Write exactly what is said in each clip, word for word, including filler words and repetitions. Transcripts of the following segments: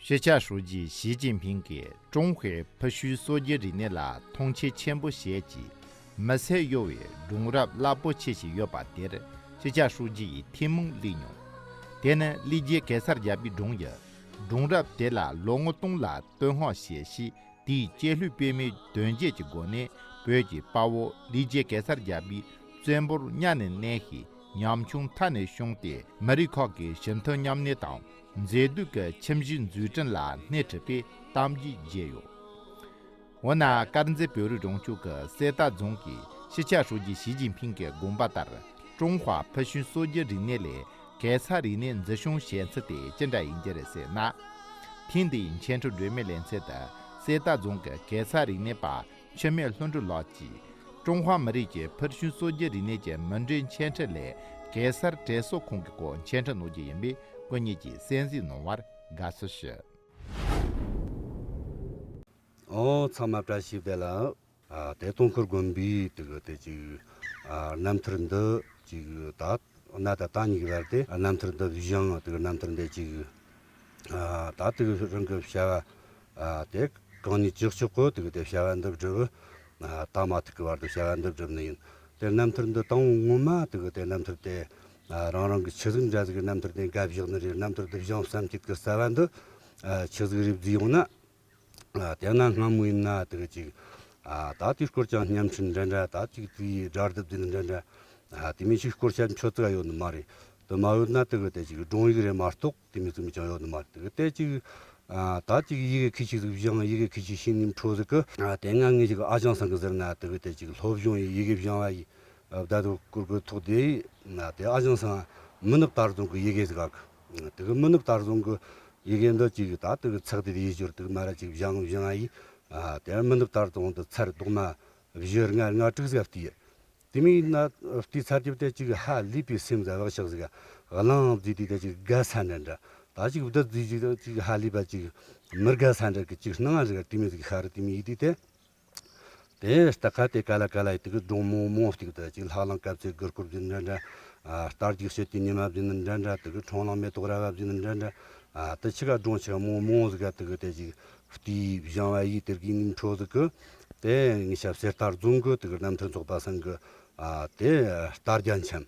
སྤྱི་ཁྱབ་ཧྲུའུ་ཅི་ཞི་ཅིན་ཕིང་གིས་ཀྲུང་ཧྭའི་ཕུལ་བྱུང་སྲོལ་རྒྱུན་རིག་གནས་ལ་མཐོང་ཆེན་ཆེན་པོ་བྱས་ཀྱིས་མི་ཚེ་གཡོ་བའི་སྒྲུང་རབས་རླབས་པོ་ཆེ་ཞིག་ཡོད་པ་དེར་སྤྱི་ཁྱབ་ཧྲུའུ་ཅི་ཡིས་ཐུན་མོང་བསླེབས་མྱོང་། དེ་ནི་ལི་རྒྱལ་གེ་སར་རྒྱལ་པོའི་སྒྲུང་ཡིན། སྒྲུང་རབས་དེ་ལ་ལོ་ངོ་སྟོང་ལ་བསྟོད་བསྔགས་བྱས་ཤིང་དེའི་སྐྱེས་ལྷུན་པདྨའི་དོན་བརྒྱད་ཀྱི་སྒོ་ནས་བོད་ཀྱི་དཔའ་བོ་ལི་རྒྱལ་གེ་སར་རྒྱལ་པོའི་བཙན་པོར་གཉའ་ནས་མནན་ཞིང་ཉམ་ཆུང་མཐའ་ནས་བྱུང་སྟེ་མི་རིགས་ཁག་གི་ཞི་མཐུན་མཉམ་གནས་དང་མཛེས་སྡུག་གི་ཁྱིམ་གཞིས་འཛུགས་སྐྲུན་ལ་སྣེ་ཁྲིད་པའི་གཏམ་རྒྱུད་བརྗོད་ཡོད། འོ་ན་དཀར་མཛེས་བོད་རིགས་རང་སྐྱོང་གི་གསེར་རྟ་རྫོང་གིས་སྤྱི་ཁྱབ་ཧྲུའུ་ཅི་ཞི་ཅིན་ཕིང་གི་དགོངས་པ་ལྟར་ཀྲུང་ཧྭ་ཕུལ་བྱུང་སྲོལ་རྒྱུན་རིག་གནས་ལས་གེ་སར་རིག་གནས་འཛིན་སྐྱོང་བྱེད་ཚུལ་དེ་ཅི་འདྲ་ཡིན་རྒྱུ་རེད་ཟེར་ན། ཐེངས་འདིའི་འཆད་ཁྲིད་སྒྲོན་མེའི་ལེ་ཚན་དུ་གསེར་རྟ་རྫོང་གི་གེ་སར་རིག་གནས་པ་འཆི་མེད་ལྷུན་གྲུབ་ལགས་ཀྱིས་ཀྲུང་ཧྭ་མི་རིགས་ཀྱི་ཕུལ་བྱུང་སྲོལ་རྒྱུན་རིག་གནས་ཀྱི་མུ་འབྲེལ་འཆད་ཁྲིད་ལས་གེ་སར་དྲན་གསོ་ཁང་གི་སྐོར་འཆད་ཁྲིད་གནང་རྒྱུ་ཡིན་པས་སྐུ་ཉིད་ཀྱིས་གསན་གཟིགས་གནང་བར་དགའ་བསུ་ཞུ། ཨོ་ཚང་མ་བཀྲ་ཤིས་བདེ་ལེགས། ཨ་དེ་སྟོང་འཁོར་དགོན་པའི་དེ་གི་དེ་ཅིག་ཨ་རྣམ་ཐར་འདི་ཅིག་ད་གནའ་ད་ད་ཉིད་ཀྱི་བར་དེ་རྣམ་ཐར་འདི་བཞེངས། དེ་གི་རྣམ་ཐར་འདི་ཅིག་ཨ་ད་དེ་གི་རང་གི་བྱ་བ་ཨ་དེ་གང་ནས་ཅི་ལྕོགས་གོ་དེ་གི་དེ་བྱ་བ་འདི་བསྒྲུབས། ཨ་ད་མ་ཐུག་གི་བར་དུ་བྱ་བ་འདི་བསྒྲུབས་ནི་ཡིན། དེ་རྣམ་ཐར་འདི་དང་པོ་ངོ་མ་དེ་གི་དེ་རྣམ་ཐར་དེ་ཨ་རང་རང་གི་ཆི་ཟིག་འདྲ་ཟིག་གི་རྣམ་ཐར་དེ་འགའ་བཞག་ནི་རེད། རྣམ་ཐར་འདི་བཞེངས་བསམ་སྐྱིད་ཀྱི་རྩ་བ་འདི་ཨ་ཆི་ཟིག་རེད་བཟླས་ཡོང་ན། ཨ་དེ་ན་སྔ་མོ་ཡིན་ན་དེ་གི་ཅིག་ཨ་ད་དེའི་སྐོར་ཀྱང་སྙན་འཕྲིན་འདྲ་འདྲ། ད་ཅིག་དེའི་སྒྲ་བརྡབ་དེ་འདྲ་འདྲ། ཨ་དེ་མིན་ཅིག་སྐོར་ཆ་མཆོད་ཚིག་ཡོད་ནི་མ་རེད། དེ་མ་ཡོད་ན་དེ་གི་དེ་ཅིག་སྒྲུང་ཡིག་རེད་མ་གཏོགས་དེ་མིན་ཙམ་ཅང་ཡོད་ནི་མ་རེད། དེ་གི་དེ་ཅིག་ཨ་ད་ཅིག་ཡི་གེ་ཁི་ཆི་ཟིག་བཞེངས། ཡི་གེ་ཁི་ཆི་ཤེས་ནི་འཕྲོ་ཟིག་གི་ཨ་དེ་ང་ངས་ཅིག་ཨ་ཞང་ཚང་གི་ཟེར་ན་དེ་གི་དེ་ཅིག་སློབ་སྦྱོང་ཡི་ཡི་གེ་བཞེངས་པ་ཡི་ཨ་བརྡ་དུ་སྐོར་གི་ཐོག་དེ་ཨ་དེ་ཨ་ཞང་ཚང་མི་ནུབ་དར་རྫོང་གི་ཡི་གེ་ཟིག་ག་དེ་གི་མི་ནུབ་དར་རྫོང་གི་ཡི་གེ་འདི་ཅིག་ད་དེ་གི་ཚེག་དེ་དེ་ཡི་ཞོར་དེ་གི་མ་ར་ཅིག་བཞེངས་བཞེངས་ཡི། ཨ་དེ་མི་ནུབ་དར་རྫོང་དུ་ཚར་རྡོག་མ་བཞི་ལྔ་ལྔ་དྲུག་ཟིག་བལྟས། དེ་མིན་ན་བལྟས་ཚར་རྒྱུ་དེ་ཅིག་ཧ་ལས་པའི་སེམས་ཟ་བག་ཆགས་ཟིག་གླེང་བརྫིས་དུས་དེ་ཅིག་དགའ་ས་འདྲ་འདྲ། ད་ཅིག་བདུད་བརྫིས་ཅིག་ཅིག་ཧ་ལས་པ་ཅིག་མི་དགའ་ས་འདྲ་གི་ཅིག་སྣང་བ་ཟིག་དེ་མིན་ཟིག་ཧ་རི་དེ་མིན་ཡིན་དུས་དེ། དེ་ལྟ་ཁ་དེ་ག་ལ་ག་ལ་ཡི་དེ་གི་སྒྲུང་མང་མང་བལྟས་དེ་ཅིག་ལྷ་གླིང་དཀར་པོའི་གུར་སྐོར་བརྫིས་འདྲ་འདྲ། ཨ་རྟ་རྒྱུག་བྱེད་དུས་ཉི་མ་བརྫིས་འདྲ་འདྲ། དེ་གི་ཁྲོམ་གླིང་མེ་ཏོག་ར་བ་བརྫིས་འདྲ་འདྲ། ཨ་དེ་ཆི་ག་སྒྲུང་ཆི་ག་མང་མང་ཟིག་ག་དེ་གི་དེ་ཅིག་བལྟས་བཞེངས་པ་ཡི་དེ་གི་ནི་འཕྲོ་ཟིག་གི། དེ་ངི་ཤ་གསེར་རྟ་རྫོང་གི་དེ་གི་རྣམ་ཐར་ཚོགས་པ་ཚང་གི་ཨ་དེ་རྟ་རྒྱལ་འཆམ།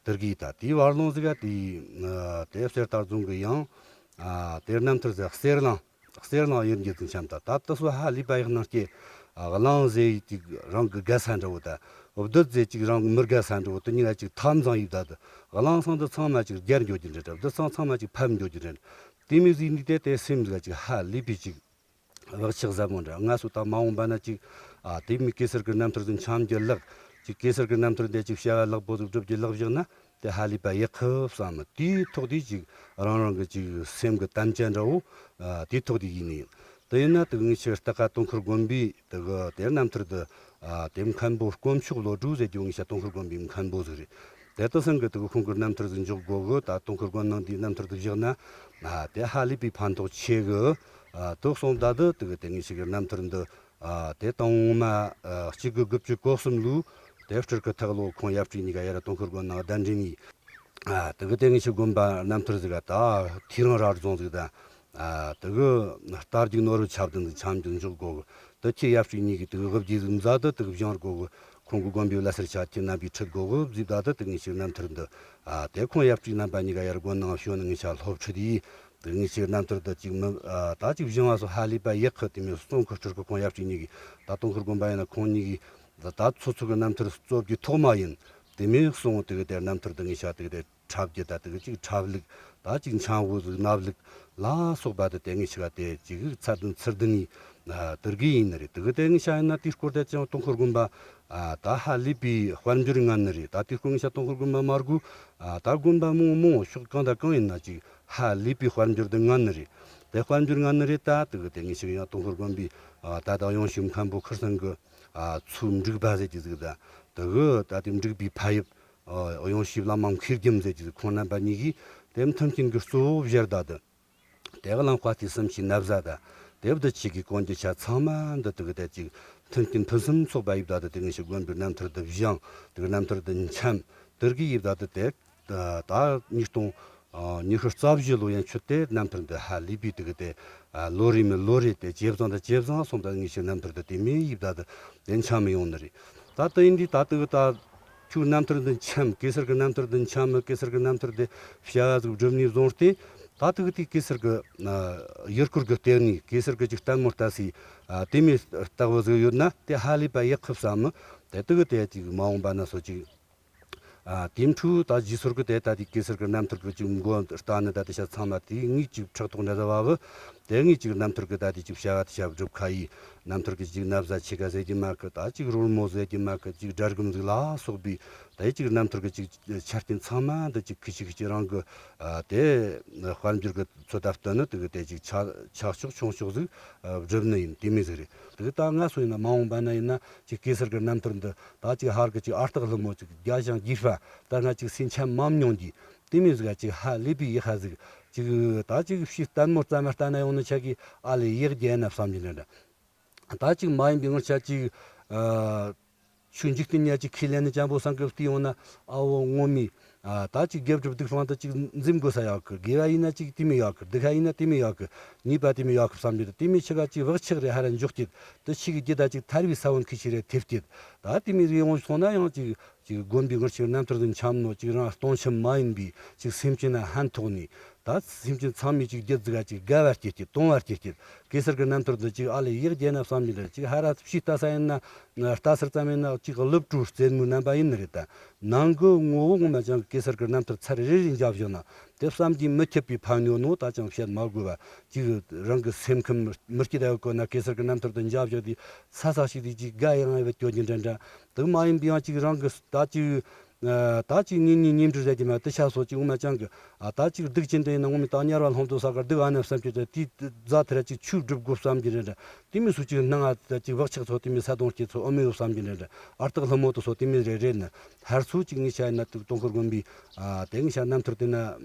དེ་གི་ད་དེའི་བར་ལོང་ཟིག་ག་དེ་ཨ་དེ་གསེར་རྟ་རྫོང་གི་ཡང་ཨ་དེ་རྣམ་ཐར་ཟིག་གསེར་གླིང་། གསེར་གླིང་ཡུལ་འགྱེད་ཚུན་འཆམ་ད་ད་དེ་སོ་ཧ་ལས་པ་ཡག་ནང་སྐྱེ། ཨ་གླིང་ཟེར་ཡི་ཅིག་རང་གི་དགའ་ས་འདྲ་བོ་ད། བདུད་ཟེར་ཅིག་རང་གི་མི་དགའ་ས་འདྲ་བོ་དེ་གཉིས་ཀ་ཅིག་འཐབ་འཛིང་ཡིབ་ད་དེ། གླིང་ཚང་དེ་ཚང་མ་ཅིག་རྒྱལ་འགྱོ་རྒྱུ་འདྲ་འདྲ། བདུད་ཚང་ཚང་མ་ཅིག་ཕམ་འགྱོ་རྒྱུ་འདྲ་འདྲ། དེ་མོ་ཟིག་ནི་དེ་དེ་སེམས་ཟིག་ཅིག་ཧ་ལས་པའི་ཅིག་བག་ཆགས་ཟབ་མོ་འདྲ། ང་ཚོ་ད་མ་འོངས་པ་ན་ཅིག་ཨ་དེ་མོ་གེ་སར་གི་རྣམ་ཐར་ཟིག་འཆམ་རྒྱུ་ལགས། ཅིག་གེ་སར་གི་རྣམ་ཐར་འདི་ཅིག་བྱ་བ་ལེགས་པོ་ཟིག་སྒྲུབ་རྒྱུ་ལགས་བཞག་ན། དེ་ཧ་ལས་པ་ཡག་གི་བསམ། དེའི་ཐོག་དེ་ཅིག་རང་རང་གི་ཅིག་སེམས་ཀྱི་དམ་བཅའ་འདྲ་བོ། ཨ་དེའི་ཐོག་དེ་ཡིན་ནི་ཡིན། དེ་ཡིན་ན་དེ་ངས་ཆེ་རྟ་ཁ་སྟོང་འཁོར་དགོན་པའི་དེ་གི་དེ་རྣམ་ཐར་དེ་ཨ་དེ་མཁན་པོ་དཀོན་མཆོག་བློ་གྲོས་ཟེར་རྒྱུ་ངས་ཆ་སྟོང་འཁོར་དགོན་པའི་མཁན་པོ་ཟིག་རེད། དེ་ལྟ་སང་གི་དེ་གི་ཁོང་གི་རྣམ་ཐར་ཟིག་འཇོག་དགོ་གི། ད་སྟོང་འཁོར་དགོན་ནང་དེའི་རྣམ་ཐར་དེ་བཞག་ན། ཨ་དེ་ཧ་ལས་པའི་ཕན་ཐོགས་ཆེ་གི། ཨ་དེ་སོང་ད་དེ་དེ་གི་དེ་ངས་ཆེ་གི་རྣམ་ཐར་འདི། ཨ་དེ་དང་པོ་མ་ཨ་གཅིག་དགུ་དགུ་བཅུ་གོ་གསུམ་ལོའི་དེ་སྤྲུལ་སྐུ་ཐག་ལོ་ཁོང་ཡབ་སྲས་གཉིས་ཀ་ཡར་སྟོང་འཁོར་དགོན་ནང་གདན་འདྲེན་ཡིན། ཨ་དེ་གི་དེ་ངས་ཆི་དགོན་པ་རྣམ་ཐར་ཟིག་ག་ད་ཐེའུ་རང་ར་རྫོང་ཟིག་དང་། ཨ་དེ་གི་རྟ་རྒྱུག་ནོར་བུ་ཆབ་བདུན་ཟིག་འཆམ་རྒྱུ་འཇོག་དགོ་གི། དེ་ཁྱེད་ཡབ་སྲས་གཉིས་ཀྱིས་དེ་གི་དབུ་རྒྱན་ཟིག་མཛད་དེ་དེ་གི་བཞེངས་དགོ་གི། ཁོང་གི་དགོན་པའི་བླ་སེར་ཆ་ཁྱེད་རྣམ་པས་ཁྲིད་དགོ་གི་བཟླས་ད་དེ་དེ་ངས་ཆི་རྣམ་ཐར་འདི། ཨ་དེ་ཁོང་ཡབ་སྲས་རྣམ་པ་གཉིས་ཀ་ཡར་དགོན་ནང་བྱོན་ནས་ངས་ཆ་སློབ་ཁྲིད་ཡིན། དེ་ངས་ཆི་རྣམ་ཐར་འདི་ཅིག་མི་ཨ་ད་ཅིག་བཞེངས་པ་སོ་ཧ་ལས་པ་ཡག་གི། དེ་མོ་སྟོང་འཁོར་སྤྲུལ་སྐུ་ཁོང་ཡབ་སྲས་གཉིས་ཀྱིས་ད་སྟོང་འཁོར་དགོན་པ་ཡིན་ན་ཁོང་གཉིས་ཀྱིས་ད་ད་ཚོ་ཚོ་གི་རྣམ་ཐར་གཙོ་བོ་གི་ཐོག་མ་ཡིན། དེ་མོ་སོང་དེ་གི་དེ་རྣམ་ཐར་འདི་ངས་ཆ་དེ་གི་དེ་འཁྲབ་རྒྱུ་ད་དེ་གི་ཅིག་འཁྲབ་ལུགས། ད་ཅིག་འཆང་བོ་ཟིག་གནབ་ལུགས་ལ་སོགས་པ་དེ་དེ་ངས་ཆི་ག་དེ་ཅིག་ཚར་དུ་ཚུར་དུ་ནི་ཨ་དེ་གི་ཡིན་ནི་རེད། དེ་གི་དེ་ངས་ཆ་ཡིན་ན་དེའི་སྐོར་དེ་ཅང་སྟོང་འཁོར་དགོན་པ་ཨ་ད་ཧ་ལས་པའི་དཔལ་འབྱོར་ངན་ནི་རེད། ད་དེའི་སྐོར་ངས་ཆ་སྟོང་འཁོར་དགོན་པ་མ་དགོས། ཨ་ད་དགོན་པ་མང་མང་ཕྱོགས་གང་དང་གང་ཡིན་ན་ཅིག་ཧ་ལས་པའི་དཔལ་འབྱོར་དེ་ངན་ནི་རེད། དེ་དཔལ་འབྱོར་ངན་ནི་རེད། ད་དེ་གི་དེ་ངས་ཆི་ཡང་སྟོང་འཁོར་དགོན་པའི་ཨ་ད་ད་གཡང་ཤིབ་མཁན་པོ་ཁིར་ཚང་གི་ཨ་ཚུལ་འབྲུག་པ་ཟེར་གྱི་ཟིག་ད་དེ་གི་ད་དེ་འབྲུག་པའི་ཕ་ཡབ། ཨ་གཡང་ཤིབ་བླ་མ་མཁས་རྒྱམ་ཟེར་གྱི་ཁོང་རྣམ་པ་གཉིས་ཀྱིས་དེ་མཐུན་རྐྱེན་གྱི་གཙོ་བོ་བཞག་ད་དེ། དེ་གླིང་དཔའ་རྟུལ་གསུམ་བྱས་ན་བཟའ་ད་དེ་བདུད་བཞི་གི་གོན་རྒྱུ་ཆ་ཚང་མ་འདི་དེ་གི་དེ་ཅིག་མཐུན་རྐྱེན་ཕུན་སུམ་ཚོགས་པ་ཡིབ་ད་དེ་དེ་ངས་ཆི་དགོན་པའི་རྣམ་ཐར་འདི་བཞེངས། དེ་གི་རྣམ་ཐར་འདི་འཆམ། དེ་གི་ཡིབ་ད་དེ་དེ་ད་ཉིས་སྟོང་ ཨ། ཉི་ཤུ་རྩ་བཞི་ལོ་ཡན་ཆོད་དེ་རྣམ་ཐར་འདི་ཧ་ལས་པའི་དེ་གི་དེ། ཨ། ལོ་རེ་མི་ལོ་རེ་དེ་ཇེ་བཟང་དང་ཇེ་བཟང་སོང་། ད་ངེད་ཆོའི་རྣམ་ཐར་འདི་དེ་མོ་ཡིབ་ད་དེ་འཆམ་ཡོང་ནི་རེད། ད་དེ་ཡིན་དུས་ད་དེ་གི་ད་ཁྱོའི་རྣམ་ཐར་འདི་འཆམ། གེ་སར་གི་རྣམ་ཐར་འདི་འཆམ་མི། གེ་སར་གི་རྣམ་ཐར་འདི་བྱ་བ་ཟིག་བསྒྲུབས་ནས་བཟུང་སྟེ། ད་དེ་གི་དེ་གེ་སར་གི། ཨ། ཡུལ་སྐོར་གི་ལྟེ་གནས། གེ་སར་གི་ཅིག་ལྟད་མོ་ལྟ་སའི། ཨ། དེ་མོ་ལྟ་བུ་ཟིག་ཡོད་ན་དེ་ཧ་ལས་པ་ཡག་གི་བསམ་མི། དེ་དེ་གི་དེ་ཅིག་མ་འོངས་པ་ན་སོ་ཅིག་ཨ། དེ་འཕྲོས་ད་རྗེས་སོར་གི་དེ་ད་དེ་གེ་སར་གི་རྣམ་ཐར་གི་ཅིག་མགོ་ལྟ་ནི་ད་དེ་ཤ་ཚང་མ་དེ་ངས་ཅིག་ཕྲག་དོག་འདྲ་ཟ་བ་བུ། དེ་ངས་ཅིག་རྣམ་ཐར་གི་ད་དེ་ཅིག་བྱ་བ་དེ་ཤ་སྒྲུབ་ཁ་ཡི། རྣམ་ཐར་གི་ཅིག་ན་བཟའ་ཆེ་ག་ཟེར་གྱི་མ་གི། ད་ཅིག་རོལ་མོ་ཟེར་གྱི་མ་གི། ཅིག་སྒྲ་སྒམ་ཟིག་ལ་སོགས་པའི་ད་ཅིག་རྣམ་ཐར་གི་ཅིག་ཆ་རྐྱེན་ཚང་མ་འདི་ཅིག་ཁི་ཅིག་ཁི་ཅིག་རང་གི། ཨ། དེ་དཔལ་འབྱོར་གི་ཚོད་ལྟ་བསྟུན་ནི་དེ་གི་དེ་ཅིག་ཆ་ཆག་ཆོག་ཆུང་ཆོག་ཟིག་བསྒྲུབས་ནི་ཡིན། དེ་མོ་ཟིག་རེད། དེ་གི་ད་ང་སོ་ཡིན་ན་མ་འོངས་པ་ན་ཡིན་ན་ཅིག་གེ་སར་གི་རྣམ་ཐར་འདི་ད་ཅིག་ཧར་གི་ཅིག་ཨ་སྟག་ལྷ་མོ་ཅིག་རྒྱ་ཞང་རྒྱུད་པ་ད་ང་ཅིག་སེམས་ཆ་མ་མྱོང་གི་དེ་མོ་ཟིག་ག་ཅིག་ཧ་ལས་པའི་ཡག་ཧ་ཟིག་ཅིག་ད་ཅིག་ཕྱི་ལྟད་མོ་རྩ་མ་ལྟ་ན་ཡོང་ནི་ཆ་གི་ཨ་ལས་ཡག་རྒྱལ་ན་བསམ་གྱི་འདྲ་འདྲ། ད་ཅིག་མ་ཡིན་པའི་ངར་ཆ་ཅིག་ཨ། ཆོས་འཇིག་རྟེན་ཉ་ཅིག་ཁས་ལེན་ནི་ཅན་པོ་སང་གི་བལྟས་ཡོང་ན། ཨ་བོ་ངོ་མས། ཨ། ད་ཅིག་དགེ་སྒྲུབ་སྡིག་སྤང་དུ་ཅིག་འཛེམ་དགོས་ས་ཡོད་གི། དགེ་བ་ཡིན་ན་ཅིག་དེ་མོ་ཡོད་གི། སྡིག་པ་ཡིན་ན་དེ་མོ་ཡོད་གི། ཉེས་པ་དེ་མོ་ཡོད་གི་བསམ་རྒྱུ་དེ་མོ་ཆི་ག་ཅིག་བག་ཆགས་རེ་ཧ་ར་འཇོག་སྐྱེད། དེ་ཆི་གི་རྒྱུ་ད་ཅིག་ཐར་བའི་ས་བོན་ཁི་ཆི་རེ་ཐེབས་སྐྱེད། ད་དེ་མོ་རེ་ཡོང་སོང་ན་ཡང་ཅིག་ཅིག་དགོན་པའི་ངར་ཆིག་རྣམ་ཐར་དུ་འཆམ་ནོ་ཅིག་རང་སྟོང་ཆེན་མ་ཡིན་པའི་ཅིག་སེམས་ཅན་ན་ཕན་ཐོགས་ནས། ད་སེམས་ཅན་ཚང་མས་ཅིག་རྒྱུད་ཟིག་ག་ཅིག་དགའ་བར་སྐྱེད་སྐྱེད། དུང་བར་སྐྱེད་སྐྱེད། གེ་སར་གི་རྣམ་ཐར་འདི་ཅིག་ཨ་ལས་ཡག་རྒྱལ་ན་བསམ་གྱི་འདྲ། ཅིག་ཧ་ར་ཕྱིས་ལྟ་ས་ཡིན་ན། ལྟ་སར་ཙམ་ཡིན་ན་ཅིག་གླུ་བྲོ་རྩེད་མོའི་རྣམ་པ་ཡིན་ནི་རེད་ད། ནང་གི་ངོ་བོ་ངོ་མ་ཅང་གེ་སར་གི་རྣམ་ཐར་ཚར་རེ་རེ་འཇབ་བཞག་ན་དེ་བསམ་གྱིས་མི་ཁྱབ་པའི་ཕན་ཡོན་ནོ་ད་ཅང་བཤད་མ་དགོས་པ། ཅིག་རང་གི་སེམས་ཁམས་མི་སྐྱིད་ད་ཡོད་གོ་ན་གེ་སར་གི་རྣམ་ཐར་དུ་འཇབ་བཞག་དུས་ས་ས་ཞིག་དུས་ཅིག་དགའ་ཡང་ཡང་བའི་སྐྱོ་གྱིན་འདྲ་འདྲ། དེ་མ་ཡིན་པའི་ཡང་ཅིག་རང་གི་ད་ཅིག་ཨ། ད་ཅིག་གཉེན་ཉེ་གཉེན་སྒྲིག་ཟེར་གྱི་མ་དེ་ཆ་སོགས་ཅིག་འོ་མ་ཅང་གི། ཨ། ད་ཅིག་སྡིག་ཅན་དེ་ཡིན་ན་ངོ་མི་ད་དམྱལ་བ་ལྷུང་དུ་ས་གར་སྡིག་ཨ་ནེ་བསམ་གྱི་དེ་དེ་རྫ་དེ་ར་ཅིག་ཆོས་སྒྲུབ་དགོས་བསམ་གྱི་རེད་འདྲ། དེ་མི་སུ་ཅིག་སྣང་ང་ད་ཅིག་བག་ཆགས་ཚོ་དེ་མི་ས་དོང་སྐྱེ་ཚོ་ཨོ་མི་ཡོད་བསམ་གྱི་རེད་འདྲ། ཨ་སྟག་ལྷ་མོ་དེ་སོ་དེ་མི་རེ་རེ་ནི་ཧར་སུ་ཅིག་ངི་ཆ་ཡིན་ན་དུ་སྟོང་འཁོར་དགོན་པའི། ཨ། དེ་ངི་ཆ་རྣམ་ཐར་དེ་ན་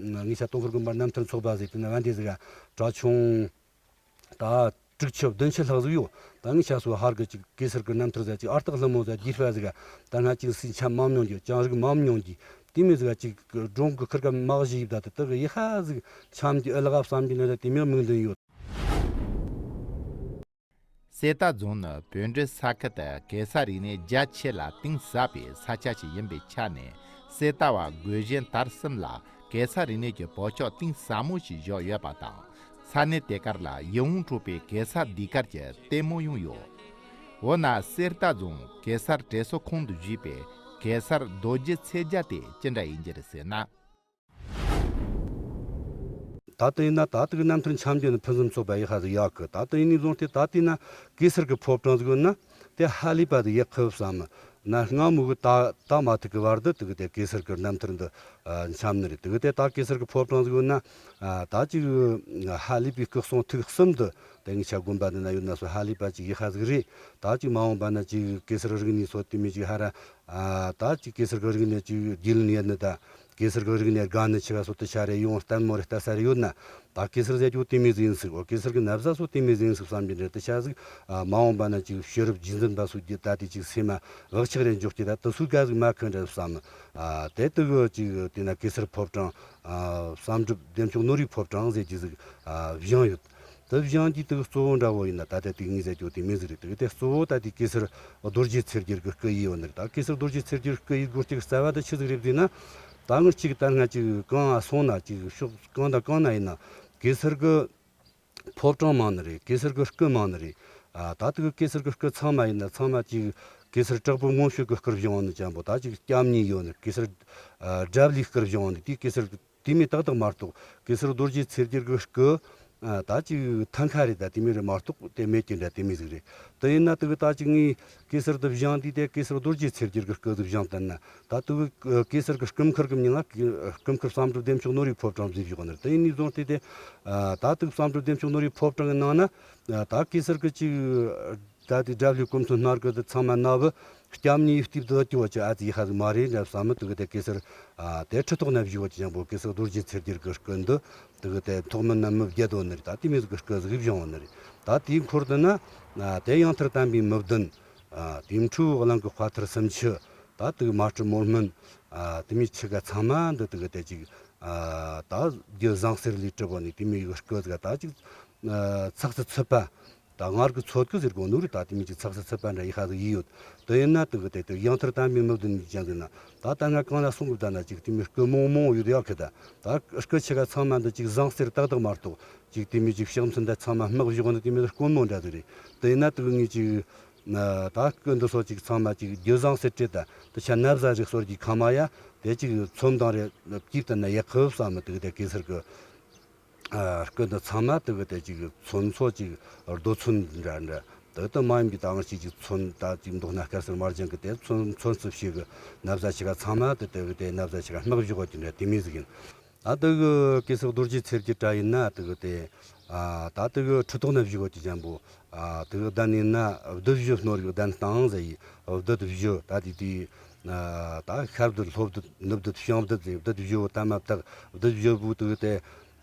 ངི་ཆ་སྟོང་འཁོར་དགོན་པ་རྣམ་ཐར་ཚོགས་པ་ཟེར་དེ་ན་བན་དེ་ཟིག་ག་གྲྭ་ཆུང་། ད་དྲུག་ཅུ་བདུན་ཅུ་ལྷག་ཟིག་ཡོད། ད་ངི་ཆ་སོ་ཧར་གི་ཅིག་གེ་སར་གི་རྣམ་ཐར་ཟེར་ཅིག་ཨ་སྟག་ལྷ་མོ་ཟེར་རྒྱུད་པ་ཟིག་ག་ད་ང་ཅིག་སེམས་ཆ་མ་མྱོང་རྒྱུ་ཅང་རིག་མ་མྱོང་རྒྱུ་དེ་མི་ཟིག་ག་ཅིག་སྒྲུང་གི་ཁིར་ཀ་མ་གཞི་ཡིབ་ད་དེ་དག་གི་ཡི་ཧ་ཟིག་འཆམ་གྱི་ཨི་ལ་ག་བསམ་གྱི་ནི་ར་དེ་མི་མིག་མདུན་ཡོད། གསེར་རྟ་རྫོང་ནི་བོད་འབྲེལ་ས་ཁུལ་དུ་གེ་སར་རིག་གནས་རྒྱ་ཆེ་ལ་གཏིང་ཟབ་པའི་ས་ཆ་ཞིག་ཡིན་པའི་ཆ་ནས། གསེར་རྟ་བ་སྒོས་གཞན་དར་གསུམ་ལ་གེ་སར་རིག་གནས་ཀྱི་བག་ཆགས་གཏིང་ཟབ་མོ་ཞིག་བཞག་ཡོད་པ་དང་། ས་གནས་དེ་གར་ལ་ཡིད་འོང་འཕྲོག་པའི་གེ་སར་ཟློས་གར་གྱི་ལྟད་མོ་ཡང་ཡོད། འོ་ན་གསེར་རྟ་རྫོང་གེ་སར་དྲན་གསོ་ཁང་དུ་བཞུགས་པའི་གེ་སར་རྡོ་རྗེ་ཚེ་རྒྱལ་དེ་ཅི་འདྲ་ཡིན་རྒྱུ་རེད་ཟེར་ན། ད་ལྟ་ཡིན་ན་ད་ལྟ་གི་རྣམ་ཐར་འཆམ་རྒྱུ་ནི་ཕུན་སུམ་ཚོགས་པ་ཡག་ཧ་ཟིག་ཡག་གི། ད་ལྟ་ཡིན་ནི་བཟུང་སྟེ་ད་ལྟ་ན་གེ་སར་གི་ཕོ་བྲང་ཟིག་ཡོད་ན་དེ་ཧ་ལས་པ་ཟིག་ཡག་ཁུ་བསམ་ན་སྔ་མོ་གི་ད་ད་མ་ཐུག་གི་བར་དུ་དེ་གི་དེ་གེ་སར་གི་རྣམ་ཐར་འདི་འཆམ་ནི་རེད། དེ་གི་དེ་ད་གེ་སར་གི་ཕོ་བྲང་ཟིག་ཡོད་ན་ད་ཅིག་ཧ་ལས་པའི་སྐུ་གསུང་ཐུགས་གསུམ་དུ་དེ་ངི་ཆ་དགོན་པ་འདི་ན་ཡོད་ན་སོ་ཧ་ལས་པ་ཅིག་ཡག་ཧ་ཟིག་རེད། ད་ཅིག་མ་འོངས་པ་ན་ཅིག་གེ་སར་རིག་གནས་སོ་དེ་མི་ཅིག་ཧ་ར། ཨ། ད་ཅིག་གེ་སར་གི་རིག་གནས་ཅིག་རྒྱུས་ལོན་ཡོད་ནི་ད། གེ་སར་གི་རིག་གནས་དགའ་ནི་ཆེ་བ་སོ་དེ་ཆ་རེ་ཡོང་ལྟད་མོ་རེ་ལྟ་ས་རེ་ཡོད་ན། ད་གེ་སར་ཟེར་རྒྱུ་དེ་མོ་ཟིག་ཡིན་ཟིག་འོ་གེ་སར་གི་ན་བཟའ་སོ་དེ་མོ་ཟིག་ཡིན་ཟིག་བསམ་གྱི་འདྲ་དེ་ཆ་ཟིག་ཨ། མ་འོངས་པ་ན་ཅིག་ཤེས་རབ་རྗེས་འཛིན་པ་སོ་རྒྱུ་ད་དེ་ཅིག་སེམས་མ་བག་ཆགས་རེ་འཇོག་གི་ད་དེ་སུ་ག་ཟིག་མ་ཁེ་འདྲ་བསམ། ཨ། དེ་དུ་གི་ཅིག་དེ་ན་གེ་སར་ཕོ་བྲང་། ཨ། བསམ་གྲུབ་བདེ་མཆོག་ནོར་བུའི་ཕོ་བྲང་ཟེར་རྒྱུ་ཟིག་ཨ། བཞེངས་ཡོད། དེ་བཞེངས་རྒྱུ་དེ་གཙོ་བོ་འདྲ་བོ་ཡིན་ན་ད་ལྟ་དེ་ངས་ཟེར་རྒྱུ་དེ་མོ་ཟིག་རེད། དེ་གི་དེ་གཙོ་བོ་ད་དེ་གེ་སར་རྡོ་རྗེ་ཚེ་རྒྱལ་གི་སྐུ་ཡི་ཡོད་ནི་རེད། ད་གེ་སར་རྡོ་རྗེ་ཚེ་རྒྱལ་སྐུ་ཡི་སྒོ་སྟེགས་རྩ་བ་དེ་ཆི་ཟིག་རེད་ཟེར་ན། ད་ངར་ཅིག་ད་སྔ་ཅིག་གང་ང་སོང་ན་ཅིག་ཕྱོགས་གང་དང་གང་ན་ཡིན་ན་གེ་སར་གི་ཕོ་བྲང་མང་ནི་རེད། གེ་སར་གི་སྐུ་མང་ནི་རེད། ཨ། ད་དེ་གི་གེ་སར་གི་སྐུ་ཚང་མ་ཡིན་ན་ཚང་མ་ཅིག་གེ་སར་དྲག་པོ་མངོན་སྤྱོད་གི་སྐུར་བཞེངས་ནི་ཅན་པོ། ད་ཅིག་སྐྱབས་གནས་ཡོད་ནི་གེ་སར། ཨ། དགྲ་བླའི་སྐུར་བཞེངས་ནི་དེ་གེ་སར། དེ་མོ་ཏག་ཏག་མ་གཏོགས་གེ་སར་རྡོ་རྗེ་ཚེ་རྒྱལ་གྱི་སྐུ། ཨ། ད་ཅིག་ཐང་ཁ་རེ་ད་དེ་མོ་རེ་མ་གཏོགས་དེ་མེད་ཀྱི་འདྲ་དེ་མོ་ཟིག་རེད། དེ་ཡིན་ན་དེ་གི་ད་ཅིག་ངས་གེ་སར་དེ་བཞེངས་དུས་དེ་གེ་སར་རྡོ་རྗེ་ཚེ་རྒྱལ་གྱི་སྐུ་དེ་བཞེངས་བསྟན་ན་ད་དེ་གི་གེ་སར་གྱི་སྐུ་མཁར་གྱི་མིང་ང་སྐུ་མཁར་བསམ་གྲུབ་བདེ་མཆོག་ནོར་བུའི་ཕོ་བྲང་བཟོས་བཞག་ནི་རེད། དེ་ཡིན་ནི་བཟུང་སྟེ་དེ། ཨ། ད་དེ་བསམ་གྲུབ་བདེ་མཆོག་ནོར་བུའི་ཕོ་བྲང་གི་ནང་ན་ད་གེ་སར་གྱི་ཅིག་ད་དེ་དགྲ་བླའི་སྐུ་མཚོན་སྣ་དགུ་དེ་ཚང་མ་ན་བུ་སྐྱབས་གནས་སྟེ་བསྡད་ཀྱི་བ་ཅི་ཨ་ཙི་ཡག་ཧ་ཟིག་མ་རེད་འདྲ་བསམ་མི་དེ་གི་དེ་གེ་སར། ཨ། དེ་ཁྲི་ཐོག་ན་བཞུགས་བ་ཅི་ཅན་པོ་གེ་སར་རྡོ་རྗེ་ཚེ་རྒྱལ་གྱི་སྐུ་འདི་དེ་གི་དེ་ཐོག་མིན་ན་མི་བརྒྱད་དོ་ནི་རེད། ད་དེ་མོ་ཟིག་གི་སྐུ་ཟིག་བཞེངས་བ་ནི་རེད། ད་དེའི་འཁོར་དུ་ན། ཨ། དེ་ཡང་ཐར་དམ་པའི་མི་བདུན། ཨ། དེའི་འཕྲོས་གླིང་གི་དཔའ་ཐར་སུམ་ཅུ། ད་དེ་གི་མ་སྤྲུལ་མོ་སྨན། ཨ། དེ་མོ་ཆི་ག་ཚང་མ་འདི་དེ་གི་དེ་ཅིག་ཨ་ད་རྒྱུ་ཟངས་གསེར་ལས་གྲུབ་པ་ནི་དེ་མོ་ཡི་སྐུ་ཟིག་ད་ཅིག་ཨ་ཚགས་སུ་ཚུད་པ། ད་སྔར་གི་ཚོད་ཀྱི་ཟེར་གོ་ནོ་རེད། ད་དེ་མོ་ཅིག་ཚགས་སུ་ཚུད་པ་འདྲ་ཡི་ཧ་ཟིག་ཡི་ཡོད། དེ་ཡིན་ན་དེ་གི་དེ་དེ་ཡང་ཐར་དམ་པའི་མི་བདུན་ནི་ཅང་ཟིག་ན། ད་ད་ང་གང་ལ་གསུང་གི་བསྡད་ན་ཅིག་དེ་མོ་སྐུ་མང་མང་ཡོད་ཡག་གི། ད་ད་སྐུ་ཆེ་ག་ཚང་མ་འདི་ཅིག་ཟངས་གསེར་ཏག་ཏག་མ་གཏོགས་ཅིག་དེ་མོ་ཅིག་ཕྱག་མཚན་འདི་ཚང་མ་དམག་བཞག་ནི་དེ་མོ་དཀོན་མོ་འདྲ་ཟིག་རེད། དེ་ཡིན་ན་དེ་གི་ངས་ཅིག་ན་ད་སྐུ་འདི་ཚོ་ཅིག་ཚང་མ་ཅིག་རྒྱུ་ཟངས་གསེར་བྲིས། ད་དེ་ཆ་ན་བཟའ་རིགས་གསོར་གྱི་ཁ་མ་ཡ་དེ་ཅིག་ཚོན་མདངས་རེ་སྐྱིབས་ད་ན་ཡག་ཁུབ་བསམ། དེ་གི་དེ་གེ་སར་གི་ཨ་སྐུ་འདི་ཚང་མ་དེ་གི་དེ་ཅིག་ཚོན་ཚོ་ཅིག་རྡོ་ཚོན་འདྲ་འདྲ། དེ་དེ་མ་ཡིན་པའི་ད་ང་ཅིག་ཅིག་ཚོན་ད་ཅིག་མདོག་སྣ་དཀར་སེར་དམར་ལྗང་གི་དེ་ཚོན་ཚོན་རྩི་བྱེད་གི་ན་བཟའ་ཆེ་ག་ཚང་མ་དེ་དེ་གི་དེ་ན་བཟའ་ཆེ་ག་དམག་བཞག་གི་འདྲ་དེ་མོ་ཟིག་ཡིན། ད་དེ་གི་གེ་སར་རྡོ་རྗེ་ཚེ་རྒྱལ་འདྲ་ཡིན་ན་དེ་གི་དེ་ཨ་ད་དེ་གི་ཁྲི་ཐོག་ན་བཞུགས་གོ་དེ་ཅན་པོ། ཨ་དེ་གི་གདན་ཡིན་ན་བདུད་བཞི་ནོར་གི་གདན་སྟངས་ཟེར་ཡི། བདུད་བཞི་ད་དེ་དེ་ཨ་ད་ཤར་བདུད་ལྷོ་བདུད་ནུབ་བདུད་བྱང་བདུད་ཟེར་བདུད་བཞི་བོ་ད་མ་བཏགས་བདུད་བཞི་བོ་དེ་གི་དེ་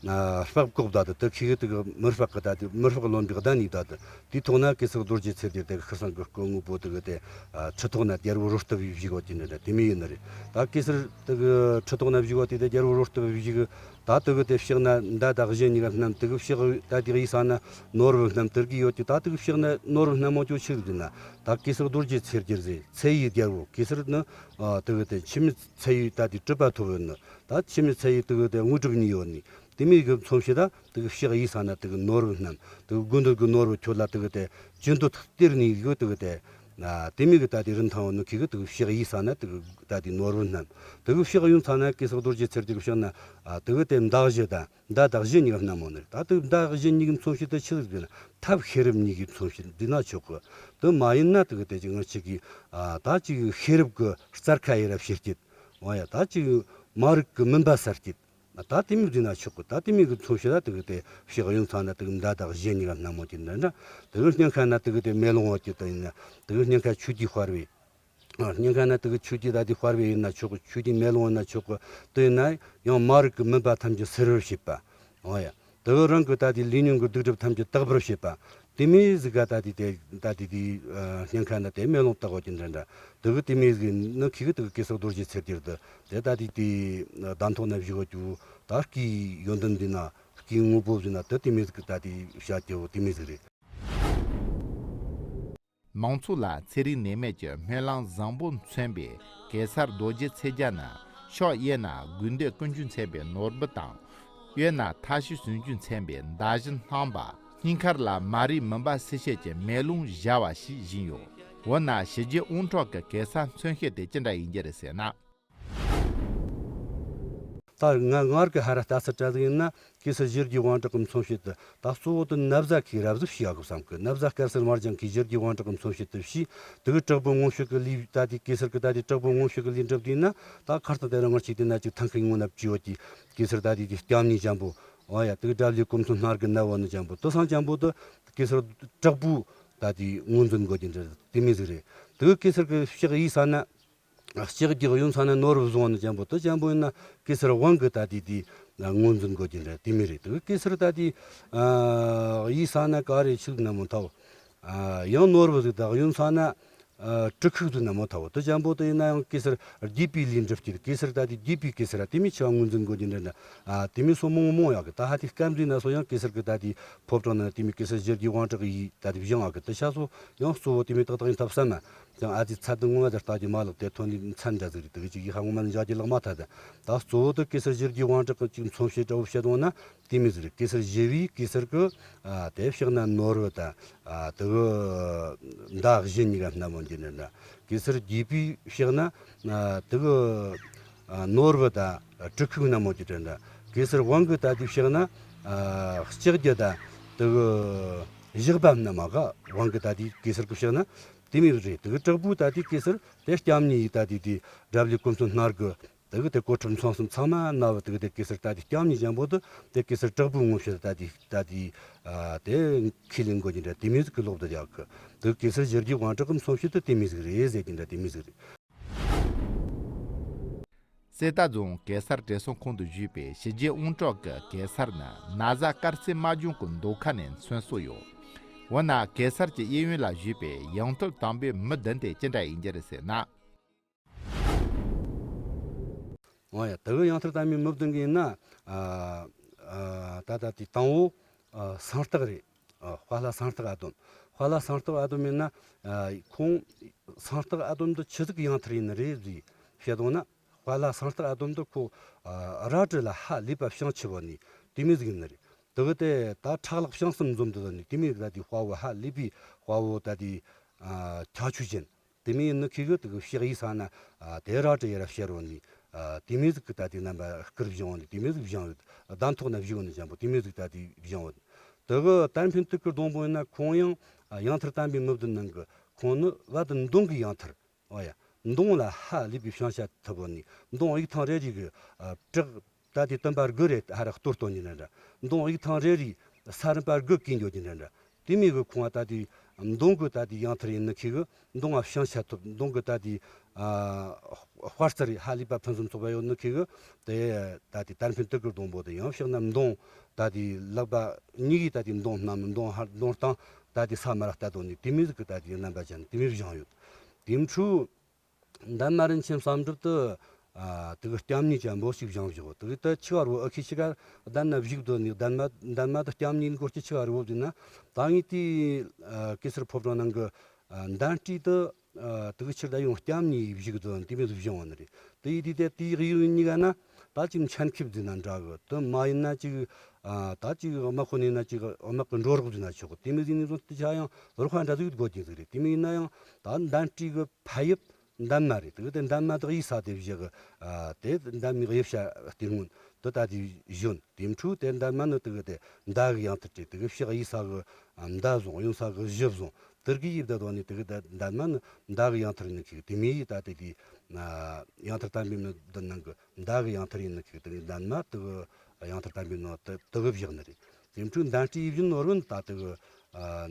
ཨ་སྤགས་བཀོག་ད་དེ་དེ་ཁི་གི་དེ་གི་མི་སྤགས་གི་ད་དེ་མི་སྤགས་ལོན་པའི་གདན་ཡིན་ད་དེ། དེའི་ཐོག་ན་གེ་སར་རྡོ་རྗེ་ཚེ་རྒྱལ་དེ་གི་ཤི་སང་གི་སྐུ་དངོས་པོ་དེ་གི་དེ་ཨ་ཁྲི་ཐོག་ན་རྒྱལ་པོ་རོ་སྟོབས་བཞུགས་གོ་དེ་འདྲ་དེ་མོ་ཡིན་ནི་རེད། ད་གེ་སར་དེ་གི་ཁྲི་ཐོག་ན་བཞུགས་གོ་དེ་དེ་རྒྱལ་པོ་རོ་སྟོབས་བཞུགས་གི། ད་དེ་གི་དེ་ཕྱག་ན་མདའ་དང་གཞུ་གཉིས་ཀ་བསྣམས། དེ་གི་ཕྱག་ད་དེ་གི་ཡི་ས་ན་ནོར་བུ་བསྣམས། དེ་གི་ཡོད་དེ་ད་དེ་གི་ཕྱག་ན་ནོར་བུ་བསྣམས་མོ་ཅོ་ཆི་རེད་ན། ད་གེ་སར་རྡོ་རྗེ་ཚེ་རྒྱལ་ཟེར་ཚེ་ཡི་རྒྱལ་པོ་གེ་སར་ནི་ཨ་དེ་གི་དེ་འཆི་མེད་ཚེ་ཡི་ད་དེ་གྲུབ་པ་ཐོབ་ཡོད་ནི། ད་འཆི་མེད་ཚེ་ཡི་དེ་གི་དེ་དངོས་གྲུབ་གཉིས་ཡོད་ནི། དེ་མོ་གི་མཚོན་བྱེད་ད་དེ་གི་ཕྱག་ཡི་ས་ན་དེ་གི་ནོར་བུ་བསྣམས། དེ་གི་དགོས་འདོད་གི་ནོར་བུ་ཁྱོད་ལ་དེ་གི་དེ་ཅི་འདོད་སྟེར་ནི་ཡོད། དེ་གི་དེ་ཨ་དེ་མོ་གི་ད་དེ་རིན་ཐང་བ་ནི་ཁི་གི་དེ་གི་ཕྱག་ཡི་ས་ན་དེ་གི་ད་དེ་ནོར་བུ་བསྣམས། དེ་གི་ཕྱག་ཡོན་ས་ན་གེ་སར་རྡོ་རྗེ་ཚེ་རྒྱལ་གི་ཕྱག་ན་ཨ་དེ་གི་དེ་མདའ་གཞུ་ད་མདའ་དང་གཞུ་གཉིས་ཀ་བསྣམས་མོ་ནི། ད་དེ་གི་མདའ་གཞུ་གཉིས་གི་མཚོན་བྱེད་དེ་ཆི་ཟིག་ཟེར་ན་ཐབས་ཤེས་རབ་གཉིས་ཀྱི་མཚོན་བྱེད་འདི་ན་ཆོག་གི། དེ་མ་ཡིན་ན་དེ་གི་དེ་ཅིག་ང་ཅིག་གི་ཨ་ད་ཅིག་ཤེས་རབ་གི་རྩལ་ཁ་ཡི་རབ་ཕྱེ་སྐྱིད། འོ་ཡ་ད་ཅིག་མ་རིག་གི་མུན་པ་སེལ་སྐྱིད། ད་དེ་མོ་འདི་ན་ཆོག་གི། ད་དེ་མོ་གི་མཚོན་བྱེད་ད་དེ་གི་དེ་ཕྱག་ཡོན་ས་ན་དེ་གི་མདའ་དང་གཞུ་གཉིས་ཀ་བསྣམས་མོ་ཅི་འདྲ་འདྲ། དེ་གི་སྙིང་ཁ་ན་དེ་གི་དེ་མེ་ལོང་བ་ཅི་ད་ཡིན་ན་དེ་གི་སྙིང་ཁ་ཆུ་དེ་དཔར་བའི། ཨ་སྙིང་ཁ་ན་དེ་གི་ཆུ་དེ་ད་དེ་དཔར་བའི་ཡིན་ན་ཆོག་གི། ཆུ་དེ་མེ་ལོང་ཡིན་ན་ཆོག་གི། དེ་ཡིན་ན་ཡང་མ་རིག་གི་མུན་པ་ཐམས་ཅད་སེལ་བར་བྱེད་པ། འོ་ཡ། དེ་གི་རང་གི་ད་དེ་ལས་ཉོན་གི་སྡིག་སྒྲིབ་ཐམས་ཅད་དག་པར་བྱེད་པ། དེ་མོ་ཟིག་ག་ད་དེ་དེ་ད་དེ་དེ་ཨ་སྙིང་ཁ་ན་དེ་མེ་ལོང་བཏགས་གོ་ཅི་འདྲ་འདྲ། དེ་གི་དེ་མོ་ཟིག་ནི་ཁི་གི་དེ་གི་གེ་སར་རྡོ་རྗེ་ཚེ་རྒྱལ་དེ་དེ་ད་དེ་དེ་གདན་ཐོག་ན་བཞུགས་གོ་ཅུ་ད་སྐུའི་ཡོན་ཏན་འདི་ན་སྐུའི་དངོས་པོ་ཟིག་ན་དེ་དེ་མོ་ཟིག་གི་ད་དེ་བྱ་སྐྱེ་བོ་དེ་མོ་ཟིག་རེད། མང་ཚོགས་ལ་ཚེ་རིང་ནད་མེད་ཀྱི་སྨོན་ལམ་བཟང་པོ་མཚོན་པའི་གེ་སར་རྡོ་རྗེ་ཚེ་རྒྱལ་ནི་ཕྱོགས་གཡས་ན་དགོས་འདོད་ཀུན་འབྱུང་མཚོན་པའི་ནོར་བུ་དང་། གཡོན་ན་མཐའ་བཞི་ཟུང་འཇུག་མཚོན་པའི་མདའ་གཞུ་བསྣམས་པ། སྙིང་ཁར་ལ་མ་རིག་མུན་པ་སེལ་བྱེད་ཀྱི་མེ་ལོང་བཞར་བ་ཞིག་བཞེངས་ཡོད། འོ་ན་ཞི་རྒྱས་དབང་དྲག་གི་གེ་སར་མཚོན་བྱེད་དེ་ཅི་འདྲ་ཡིན་རྒྱུ་རེད་ཟེར་ན། ད་ང་སྔར་གི་ཧ་ར་ལྟ་ས་འདྲ་ཟིག་ཡིན་ན་གེ་སར་ཞི་རྒྱས་དབང་དྲག་གི་མཚོན་བྱེད་དེ་ད་གཙོ་བོ་དེ་ན་བཟའ་ཁའི་རབ་གཟུགས་ཕྱེ་ཡག་གི་བསམ་གི། ན་བཟའ་དཀར་སེར་དམར་ལྗང་ཁའི་ཞི་རྒྱས་དབང་དྲག་གི་མཚོན་བྱེད་དེ་ཕྱེ། དེ་གི་དྲག་པོའི་མངོན་ཤེས་ཀྱི་ལས་ད་དེ་གེ་སར་གི་ད་དེ་དྲག་པོའི་མངོན་ཤེས་ཀྱི་ལས་འགྲུབ་དུས་ན་ད་ཁར་ད་དེ་རང་ངར་ཅིག་དེ་ན་ཅིག་ཐང་ཁའི་ངོ་ན་བཅུ་ཡོད་ཀྱི་གེ་སར་ད་དེ་དེ་སྐྱབས་གནས་འཇམ་པོ། འོ་ཡ་དེ་གི་དགྲ་བླའི་སྐུ་མཚོན་སྣ་གི་ན་བོ་ནི་འཇམ་པོ་དེ་སང་འཇམ་པོ་དེ་གེ་སར་དྲག་པོ་ད་དེ་ངོས་འཛིན་དགོས་ཀྱི་འདྲ་དེ་མོ་ཟིག་རེད། དེ་གི་གེ་སར་གི་ཕྱག་གཡས་ས་ན། ལྕགས་ཀྱུ་གཡོན་ས་ན་ནོར་བུ་བཟུང་བ་ནི་འཇམ་པོ་དེ་འཇམ་པོ་ཡིན་ན་གེ་སར་དབང་གི་ད་དེ་དེ་ངོས་འཛིན་དགོས་ཀྱི་འདྲ་དེ་མོ་རེད། དེ་གེ་སར་ད་དེ་ཨ་གཡས་ས་ན་ག་རེ་ཆི་ཟིག་ན་མོ་ཐའོ། ཨ་ཡང་ནོར་བུ་ཟིག་དང་གཡོན་ས་ན་ཨ་གྲི་ཁུག་ཟིག་ན་མོ་ཐའོ། དེ་འཇམ་པོ་དེ་ཡིན་ན་ཡང་གེ་སར་རྒྱས་པའི་ལས་འགྲུབ་ཀྱི་གེ་སར་ད་དེ་རྒྱས་པའི་གེ་སར་དེ་མོ་ཆེ་བ་ངོས་འཛིན་དགོས་ཀྱི་འདྲ་འདྲ་ཨ་དེ་མོ་སོ་མང་མང་ཡོད་གི། ད་ཧ་དེ་སྐབས་འདི་ན་སོ་ཡང་གེ་སར་གི་ད་དེ་ཕོ་བྲང་ན་དེ་མོ་གེ་སར་ཞི་རྒྱས་དབང་དྲག་ཡིས་ད་དེ་བཞེངས་ཡོད་གི། དེ་ཤ་སོ་ཡང་གཙོ་བོ་དེ་མོ་ཏག་ཏག་ཡིན་ཐབས་བསམ་མ། ཀྱང་ཨ་ཙི་ཚད་དུ་ངོ་མ་དེ་ལྟ་རྒྱུ་མ་ལག་དེ་ཐོན་ནི་མཚན་འདྲ་ཟིག་རེད། དེ་གི་ཅིག་ཡི་ཧ་ངོ་མ་ནི་འཇོག་རྒྱུ་ལག་མ་ཐད་དེ། ད་གཙོ་བོ་དེ་གེ་སར་ཞི་རྒྱས་དབང་དྲག་གི་ཅིག་མཚོན་བྱེད་འདྲ་བོ་བཤད་འོང་ན་དེ་མོ་ཟིག་རེད། གེ་སར་ཞི་བའི་གེ་སར་གི་ཨ་དེ་ཕྱག་ན་ནོར་བུ་དང་ཨ་དེ་གི་མདའ་གཞུ་གཉིས་ཀ་བསྣམས་ཡོང་གི་ནི་འདྲ། གེ་སར་རྒྱས་པའི་ཕྱག་ན་ཨ་དེ་གི་ཨ་ནོར་བུ་དང་གྲི་ཁུག་བསྣམས་ཡོང་གི་འདྲ་འདྲ། གེ་སར་དབང་གི་ད་དེ་ཕྱག་ན་ཨ་ལྕགས་ཀྱུ་དང་དེ་གི་ཞགས་པ་བསྣམས་ཡོད་གི། དབང་གི་ད་དེ་གེ་སར་གི་ཕྱག་ན། དེ་མོ་རེད། དེ་གི་དྲག་པོ་ད་དེ་གེ་སར་དེ་སྐྱབས་གནས་ཡི་ད་དེ་དེ་དགྲ་བླའི་སྐུ་མཚོན་སྣ་གི་དེ་གི་དེ་གོ་ཁྲབ་མཚོན་གསུམ་ཚང་མ་ན་བུ་དེ་གི་དེ་གེ་སར་ད་དེ་སྐྱབས་གནས་འཇམ་པོ་དེ་དེ་གེ་སར་དྲག་པོའི་མངོན་ཤེས་ད་དེ་ད་དེ་ཨ་དེ་ཁས་ལེན་དགོས་ཀྱི་འདྲ་དེ་མོ་ཟིག་གི་ལོག་དེ་ཡག་གི། དེ་གེ་སར་ཞི་རྒྱས་དབང་དྲག་གི་མཚོན་བྱེད་དེ་དེ་མོ་ཟིག་རེད་ཟེར་གྱི་འདྲ་དེ་མོ་ཟིག་རེད། གསེར་རྟ་རྫོང་གེ་སར་བགྲེས་སོང་ཁོངས་སུ་བཞུགས་པའི་ཞི་རྒྱས་དབང་དྲག་གི་གེ་སར་ནི་ན་བཟའ་དཀར་སེར་དམར་ལྗང་གི་མདོ་ཁ་ནས་མཚོན་སྲོལ་ཡོད། འོ་ན་གེ་སར་གྱི་གཡས་གཡོན་ལ་བཞུགས་པའི་ཡང་སྟོད་དམ་པའི་མི་བདུན་དེ་ཅི་འདྲ་ཡིན་རྒྱུ་རེད་ཟེར་ན། འོ་ཡ། དེ་གི་ཡང་ཐར་དམ་པའི་མི་བདུན་གི་ཡིན་ན། ཨ་ཨ་ད་ལྟ་དེ་དང་པོ་ཨ་གསང་རྟགས་རེད། ཨ་དཔལ་ལྷ་གསང་རྟགས་ཨ་དོམ། དཔལ་ལྷ་གསང་རྟགས་ཨ་དོམ་ཡིན་ན། ཨ་ཁོང་གསང་རྟགས་ཨ་དོམ་དེ་ཆི་ཟིག་གི་ཡང་ཐར་ཡིན་ནི་རེད་ཟེར་བཤད་དོང་ན། དཔལ་ལྷ་གསང་རྟགས་ཨ་དོམ་དེ་ཁོ་ཨ་རལ་གྲི་ལ་ཧ་ལས་པ་བྱང་ཆུབ་བོ་ནི་དེ་མོ་ཟིག་ཡིན་ནི་རེད། དེ་གི་དེ་ད་ཁྲག་ལག་བྱང་སེམས་འཛོམས་དུ་ནི་དེ་མོ་ད་དེ་དཔའ་བོ་ཧ་ལས་པའི་དཔའ་བོ་ད་དེ་ཨ་ཁྱད་ཆོས་ཅན། དེ་མོ་ཡིན་ནི་ཁི་གི་དེ་གི་ཕྱག་གཡས་ས་ན་ཨ་དེ་རལ་གྲི་ཡ་ར་ཕྱེ་རོ་ནི་ཨ་དེ་མོ་ཟིག་གི་ད་དེ་རྣམ་པ་སྐུར་བཞེངས་ནི་དེ་མོ་ཟིག་བཞེངས་ཡོད། གདན་ཐོག་ན་བཞུགས་ནི་ཅན་པོ་དེ་མོ་ཟིག་ད་དེ་བཞེངས་ཡོད། དེ་གི་དར་འཕེན་དུད་ཀྱི་སྡོང་པོ་ཡིན་ན་ཁོང་ཡང་ཨ་ཡང་ཐར་དམ་པའི་མི་བདུན་ནང་གི་ཁོང་ནི་བ་དི་མདུང་གི་ཡང་ཐར། ཨོ་ཡ། མདུང་ལ་ཧ་ལས་པའི་བྱང་ཆ་ཐུབ་བོ་ནི་མདུང་དབྱུག་ཐང་རེ་རེ་གི་ཨ་བྲག་ད་དེ་སྟོན་པ་དགུ་རེ་ཧ་ར་གཏོར་སྟོན་ནི་རེད་འདྲ། མདུང་དབྱུག་ཐང་རེ་རེ་ས་རིམ་པ་དགུ་གིས་འགྱོ་གི་རེད་འདྲ། དེ་མོ་གི་ཁོང་ད་དེ་མདུང་གི་ད་དེ་ཡང་ཐར་ཡིན་ནི་ཁི་གི་མདུང་ང་བྱང་ཆ་ཐུབ། མདུང་གི་ད་དེ་ཨ་དཔའ་རྩལ་རེ་ཧ་ལས་པ་ཕུན་སུམ་ཚོགས་པ་ཡོད་ནི་ཁི་གི་དེ་ད་དེ་དར་འཕེན་དུད་ཀྱི་སྡོང་པོ་དེ་ཡང་ཕྱག་ན་མདུང་ད་དེ་ལག་པ་གཉིས་ཀྱིས་ད་དེ་མདུང་བསྣམས། མདུང་ཧ་མདུང་སྟེང་ད་དེ་ས་མ་ར་ལྟ་དོ་ནི་དེ་མོ་ཟིག་གི་ད་དེ་རྣམ་པ་ཅན་དེ་མོ་བཞེངས་ཡོད། དེ་འཕྲོ་འདན་མ་རིན་ཆེན་བསམ་གྲུབ་ཏུ་ཨ་དེ་གི་སྐྱབས་གནས་ཅན་པོ་ཞིག་བཞེངས་བཞག་དེ་གི་ད་ཆི་བར་བོ་ཨ་ཁི་ཆི་ག་འདན་ན་བཞུགས་དོ་ནི་འདན་མ་འདན་མ་དུ་སྐྱབས་གནས་སྐོར་གྱི་ཆི་བར་བོ་དེ་ན་ད་ངས་དེ་ཨ་གེ་སར་ཕོ་བྲང་ནང་གི་ཨ་འདན་སྤྲེལ་དུ་ཨ་དེ་གི་ཕྱིར་ད་ཡང་སྐྱབས་གནས་བཞུགས་དོ་དེ་མོ་ཟིག་བཞེངས་བ་ནི་རེད། དེ་ཡི་དུས་དེ་དེའི་གཡས་གཡོན་གཉིས་ཀ་ན་ད་ཅིག་མཆན་ཁེབས་ཟེར་ན་འདྲ་གི། དེ་མ་ཡིན་ན་ཅིག་ཨ་ད་ཅིག་དམག་དཔོན་ཡིན་ན་ཅིག་དམག་གི་འགྲོ་རོགས་ཟེར་ན་ཆོག་གི། དེ་མོ་ཟིག་ནས་བཟུང་དེ་ཆ་ཡང་རོགས་པ་འདྲ་ཟིག་དགོས་ཀྱི་ཟིག་རེད། དེ་མོ་ཡིན་ན་ཡང་ད་འདན་སྤྲེལ་གི་ཕ་ཡུལ་འདན་མ་རེད། དེ་གི་དེ་འདན་མ་དེ་གཡས་ས་དེ་བཞག་གི། ཨ་དེ་འདན་མའི་གཡས་ཞ་གཏེར་སྔོན་དུ་ད་དེ་བཞོན། དེ་འཕྲོ་དེ་འདན་མ་ནི་དེ་གི་དེ་མདའ་གི་ཡང་ཐར་ཏེ་དེ་གི་ཕྱག་གཡས་ས་གི་མདའ་བཟུང་། གཡོན་ས་གི་གཞུ་བཟུང་། དེར་གི་ཡིབ་ད་དོ་ནི་དེ་གི་དེ་འདན་མ་ནི་མདའ་གི་ཡང་ཐར་ནི་ཁི་དེ་མོ་ཡི་ད་དེ་དེ་ཡང་ཐར་དམ་པའི་མི་བདུན་ནང་གི་མདའ་གི་ཡང་ཐར་ཡིན་ནི་ཁི་དེ་གི་འདན་མ་དེ་གི་ཡང་ཐར་དམ་པའི་ནང་དེ་དེ་གི་བཞག་ནི་རེད། དེ་འཕྲོ་འདན་སྤྲེལ་ཡིབ་བཞིན་ནོར་བུན་ད་དེ་གི་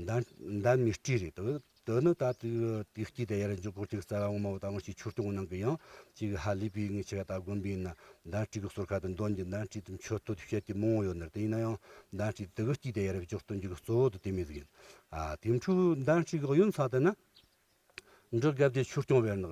འདན་འདན་མའི་སྤྲེལ་རེད། དེ་གི་དེ་ནི་ད་དེ་དེ་སྐྱིད་དེ་ཡར་འཇུག་སྐོར་ཅིག་རྩ་བ་ངོ་མ་བོ་ད་ངོ་ཅིག་ཆོས་སྐྱོང་ནང་གི་ཡང་ཅིག་ཧ་ལས་པའི་ངི་ཆེ་བ་ད་དགོན་པའི་ན་འདན་སྤྲེལ་གི་གསོལ་ཁ་དུ་འདོན་གྱི་འདན་སྤྲེལ་དུ་མཆོད་བསྟོད་བཤད་ཀྱི་མང་བོ་ཡོད་ནི་རེད། དེ་ཡིན་ན་ཡང་འདན་སྤྲེལ་དེ་གི་སྐྱིད་དེ་ཡར་འཇུག་སྟོན་རྒྱུ་གི་གཙོ་བོ་དེ་དེ་མོ་ཟིག་ཡིན། ཨ་དེ་འཕྲོ་འདན་སྤྲེལ་གི་གཡོན་ས་དེ་ན་འབྲི་དགའ་བདེ་ཆོས་སྐྱོང་བེར་ནག་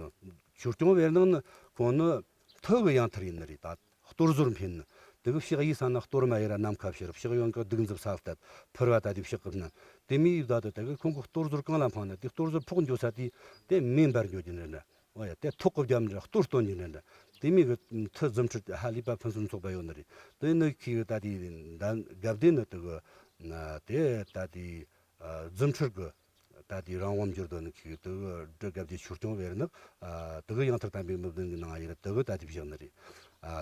ཆོས་སྐྱོང་བེར་ནག་ནི་ཁོང་ནི་ཐུ་གི་ཡང་ཐར་ཡིན་ནི་རེད། ད་གཏོར་ཟོར་འཕེན་ནི། དེ་གི་ཕྱག་གཡས་ས་ན་གཏོར་མ་ཡེ་ར་ནམ་མཁའ་ཕྱིར། ཕྱག་གཡོན་གི་གདུགས་འཛིན་ས་བཏབ། ཕུར་བ་ད་དེ་ཕྱག་གི་སྣ། དེ་མོ་ཡི་ད་དུ་དེ་གི་ཁོང་གི་གཏོར་ཟོར་གང་ལ་འཕངས་ན་དེ་གཏོར་ཟོར་ཕོག་འགྱོ་ས་དེ་དེ་མེ་འབར་འགྱོ་རྒྱུ་ནི་འདྲ། འོ་ཡ། དེ་ཐོག་གི་རྒྱབ་ནི་གཏོར་སྟོན་རྒྱུ་ནི་འདྲ། དེ་མོ་གི་མཐུ་རྫུ་འཕྲུལ་ཧ་ལས་པ་ཕུན་སུམ་ཚོགས་པ་ཡོད་ནི་རེད། དེ་ནི་ཁི་གི་ད་དེ་འདན་དགའ་བདེ་ནི་དེ་གི་དེ་ད་དེ་རྫུ་འཕྲུལ་གི་ད་དེ་རང་དབང་འགྱུར་དོ་ནི་ཁི་གི་དེ་གི་འབྲི་དགའ་བདེ་ཆོས་སྐྱོང་བེར་ནག་དེ་གི་ཡང་ཐར་དམ་པའི་མི་བདུན་གི་ནང་ཡེ་ར་དེ་གི་ད་དེ་བཞག་ནི་རེད།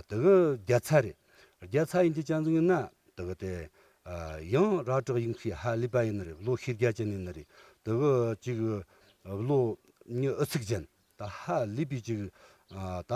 དེ་གི་རྒྱལ་ཚ་རེད། རྒྱལ་ཚ་ཡིན་གྱི་ཅན་ཟིག་ཡིན་ན་དེ་གི་དེ་ཡང་རལ་གྲི་གཡུག་མཁན་ཧ་ལས་པ་ཡིན་ནི་རེད། བློ་ཤེས་རྒྱ་ཅན་ཡིན་ནི་རེད། དེ་གི་ཅིག་བློ་ཉི་ཨུ་ཚུགས་ཅན། ད་ཧ་ལས་པའི་ཅིག་ད་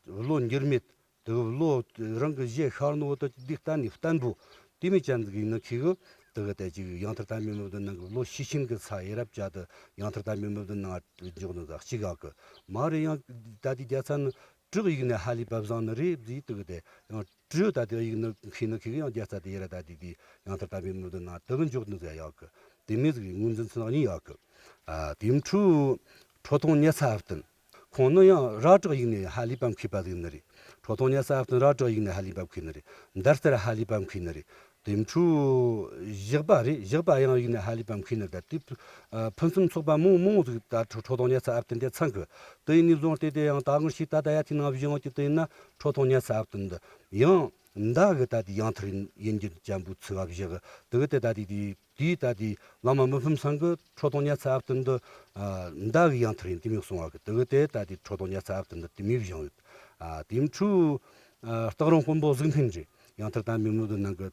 བློ་འགྱུར་མེད། དེ་གི་བློ་རང་གི་གཞི་ཤར་ནོ་དེ་འདི་གཏན་ནས་བརྟན་པོ་དེ་མོ་ཅན་ཟིག་ཡིན་ནི་ཁི་གི་དེ་གི་དེ་ཅིག་ཡང་ཐར་དམ་པའི་མི་བདུན་ནང་གི་བློ་ཤེས་ཤིང་གི་ས་ཡེ་རབ་བྱ་དུ་ཡང་ཐར་དམ་པའི་མི་བདུན་ནང་འཇོག་ནི་ཟིག་གཅིག་ཡོད་གི། མ་རེད། ཡང་ད་དེ་རྒྱལ་ཚ་ནི་གྲི་གཡུག་ནས་ཧ་ལས་པ་བཟང་ནི་རེད་ཟེར། དེ་གི་དེ་ཡང་གྲི་ད་དེ་གཡུག་ནི་མཁས་ནི་ཁི་གི་ཡང་རྒྱལ་ཚ་དེ་ཡེ་ར་ད་དེ་དེ་ཡང་ཐར་དམ་པའི་མི་བདུན་ནང་དེ་གི་འཇོག་ནི་ཟིག་ཡོད་གི། དེ་མོ་ཟིག་ངོས་འཛིན་ཚུལ་གཉིས་ཡོད་གི། ཨ་དེ་འཕྲོ་ཁྲོ་ཐུང་ཉི་ཚ་ཨ་བསྟན། ཁོང་ནི་ཡང་རལ་གྲི་གཡུག་ནས་ཧ་ལས་པ་མཁས་པ་ཟིག་ནི་རེད། ཁྲོ་ཐུང་ཉི་ཚ་ཨ་བསྟན་རལ་གྲི་གཡུག་ནས་ཧ་ལས་པ་མཁས་ནི་རེད། མདའ་རྩལ་ཧ་ལས་པ་མཁས་ནི་རེད། དེ་འཕྲོ་ཞགས་པ་རེད། ཞགས་པ་ཡང་གཡུག་ནས་ཧ་ལས་པ་མཁས་ནི་རེད། དེ་ཨ་ཕུན་སུམ་ཚོགས་པ་མང་མང་ཟིག་ད་ཁྲོ་ཁྲོ་ཐུང་ཉི་ཚ་ཨ་བསྟན་དེ་ཚང་གི། དེ་ཡིན་ནས་བཟུང་སྟེ་དེ་ཡང་ད་ངར་ཞིག་ད་ད་ཡ་ཐི་ནང་བཞིན་འོང་གི། དེ་ཡིན་ན་ཁྲོ་ཐུང་ཉི་ཚ་ཨ་བསྟན་འདི་ཡང་མདའ་གི་ད་དེ་ཡང་ཐར་ཡིན་རྒྱུ་ཅན་པོ་ཚུལ་བ་བཞག་གི། དེ་གི་དེ་ད་དེ་དེ། དེའི་ད་དེ་བླ་མ་མི་ཕམ་ཚང་གི་ཁྲོ་ཐུང་ཉི་ཚ་ཨ་བསྟན་འདི་ཨ་མདའ་གི་ཡང་ཐར་ཡིན་དེ་མོ་གསུང་བ་གི། དེ་གི་དེ་ད་དེ་ཁྲོ་ཐུང་ཉི་ཚ་ཨ་བསྟན་འདི་དེ་མོ་བཞེངས་ཡོད། ཨ་དེ་འཕྲོ་ཨ་སྟག་རོང་དཔོན་པོ་གཟུགས་འཕེན་རེད། ཡང་ཐར་དམ་པའི་མི་བདུན་ནང་གི་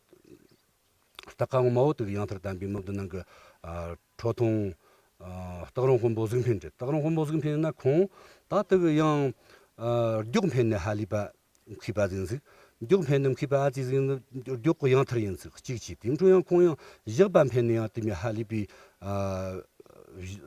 སྟག་ཁ་ངོ་མ་བོ། དེ་གི་ཡང་ཐར་དམ་པའི་མི་བདུན་ནང་གི་ཨ་ཁྲོ་ཐུང་ཨ་སྟག་རོང་དཔོན་པོ་གཟུགས་འཕེན་རེད། སྟག་རོང་དཔོན་པོ་གཟུགས་འཕེན་ན་ཁོང་ད་དེ་གི་ཡང་ཨ་རྒྱོག་འཕེན་ནས་ཧ་ལས་པ་མཁས་པ་ཟིག་ཡིན་ཟིག། རྒྱོག་འཕེན་ནི་མཁས་པ་ཨ་ཙི་ཟིག་ཡིན་ན་རྒྱོག་གི་ཡང་ཐར་ཡིན་ཟིག་གཅིག་བྱས། དེ་འཕྲོ་ཡང་ཁོང་ཡང་ཞགས་པ་འཕེན་ནི་ཡང་དེ་མོ་ཧ་ལས་པའི་ཨ་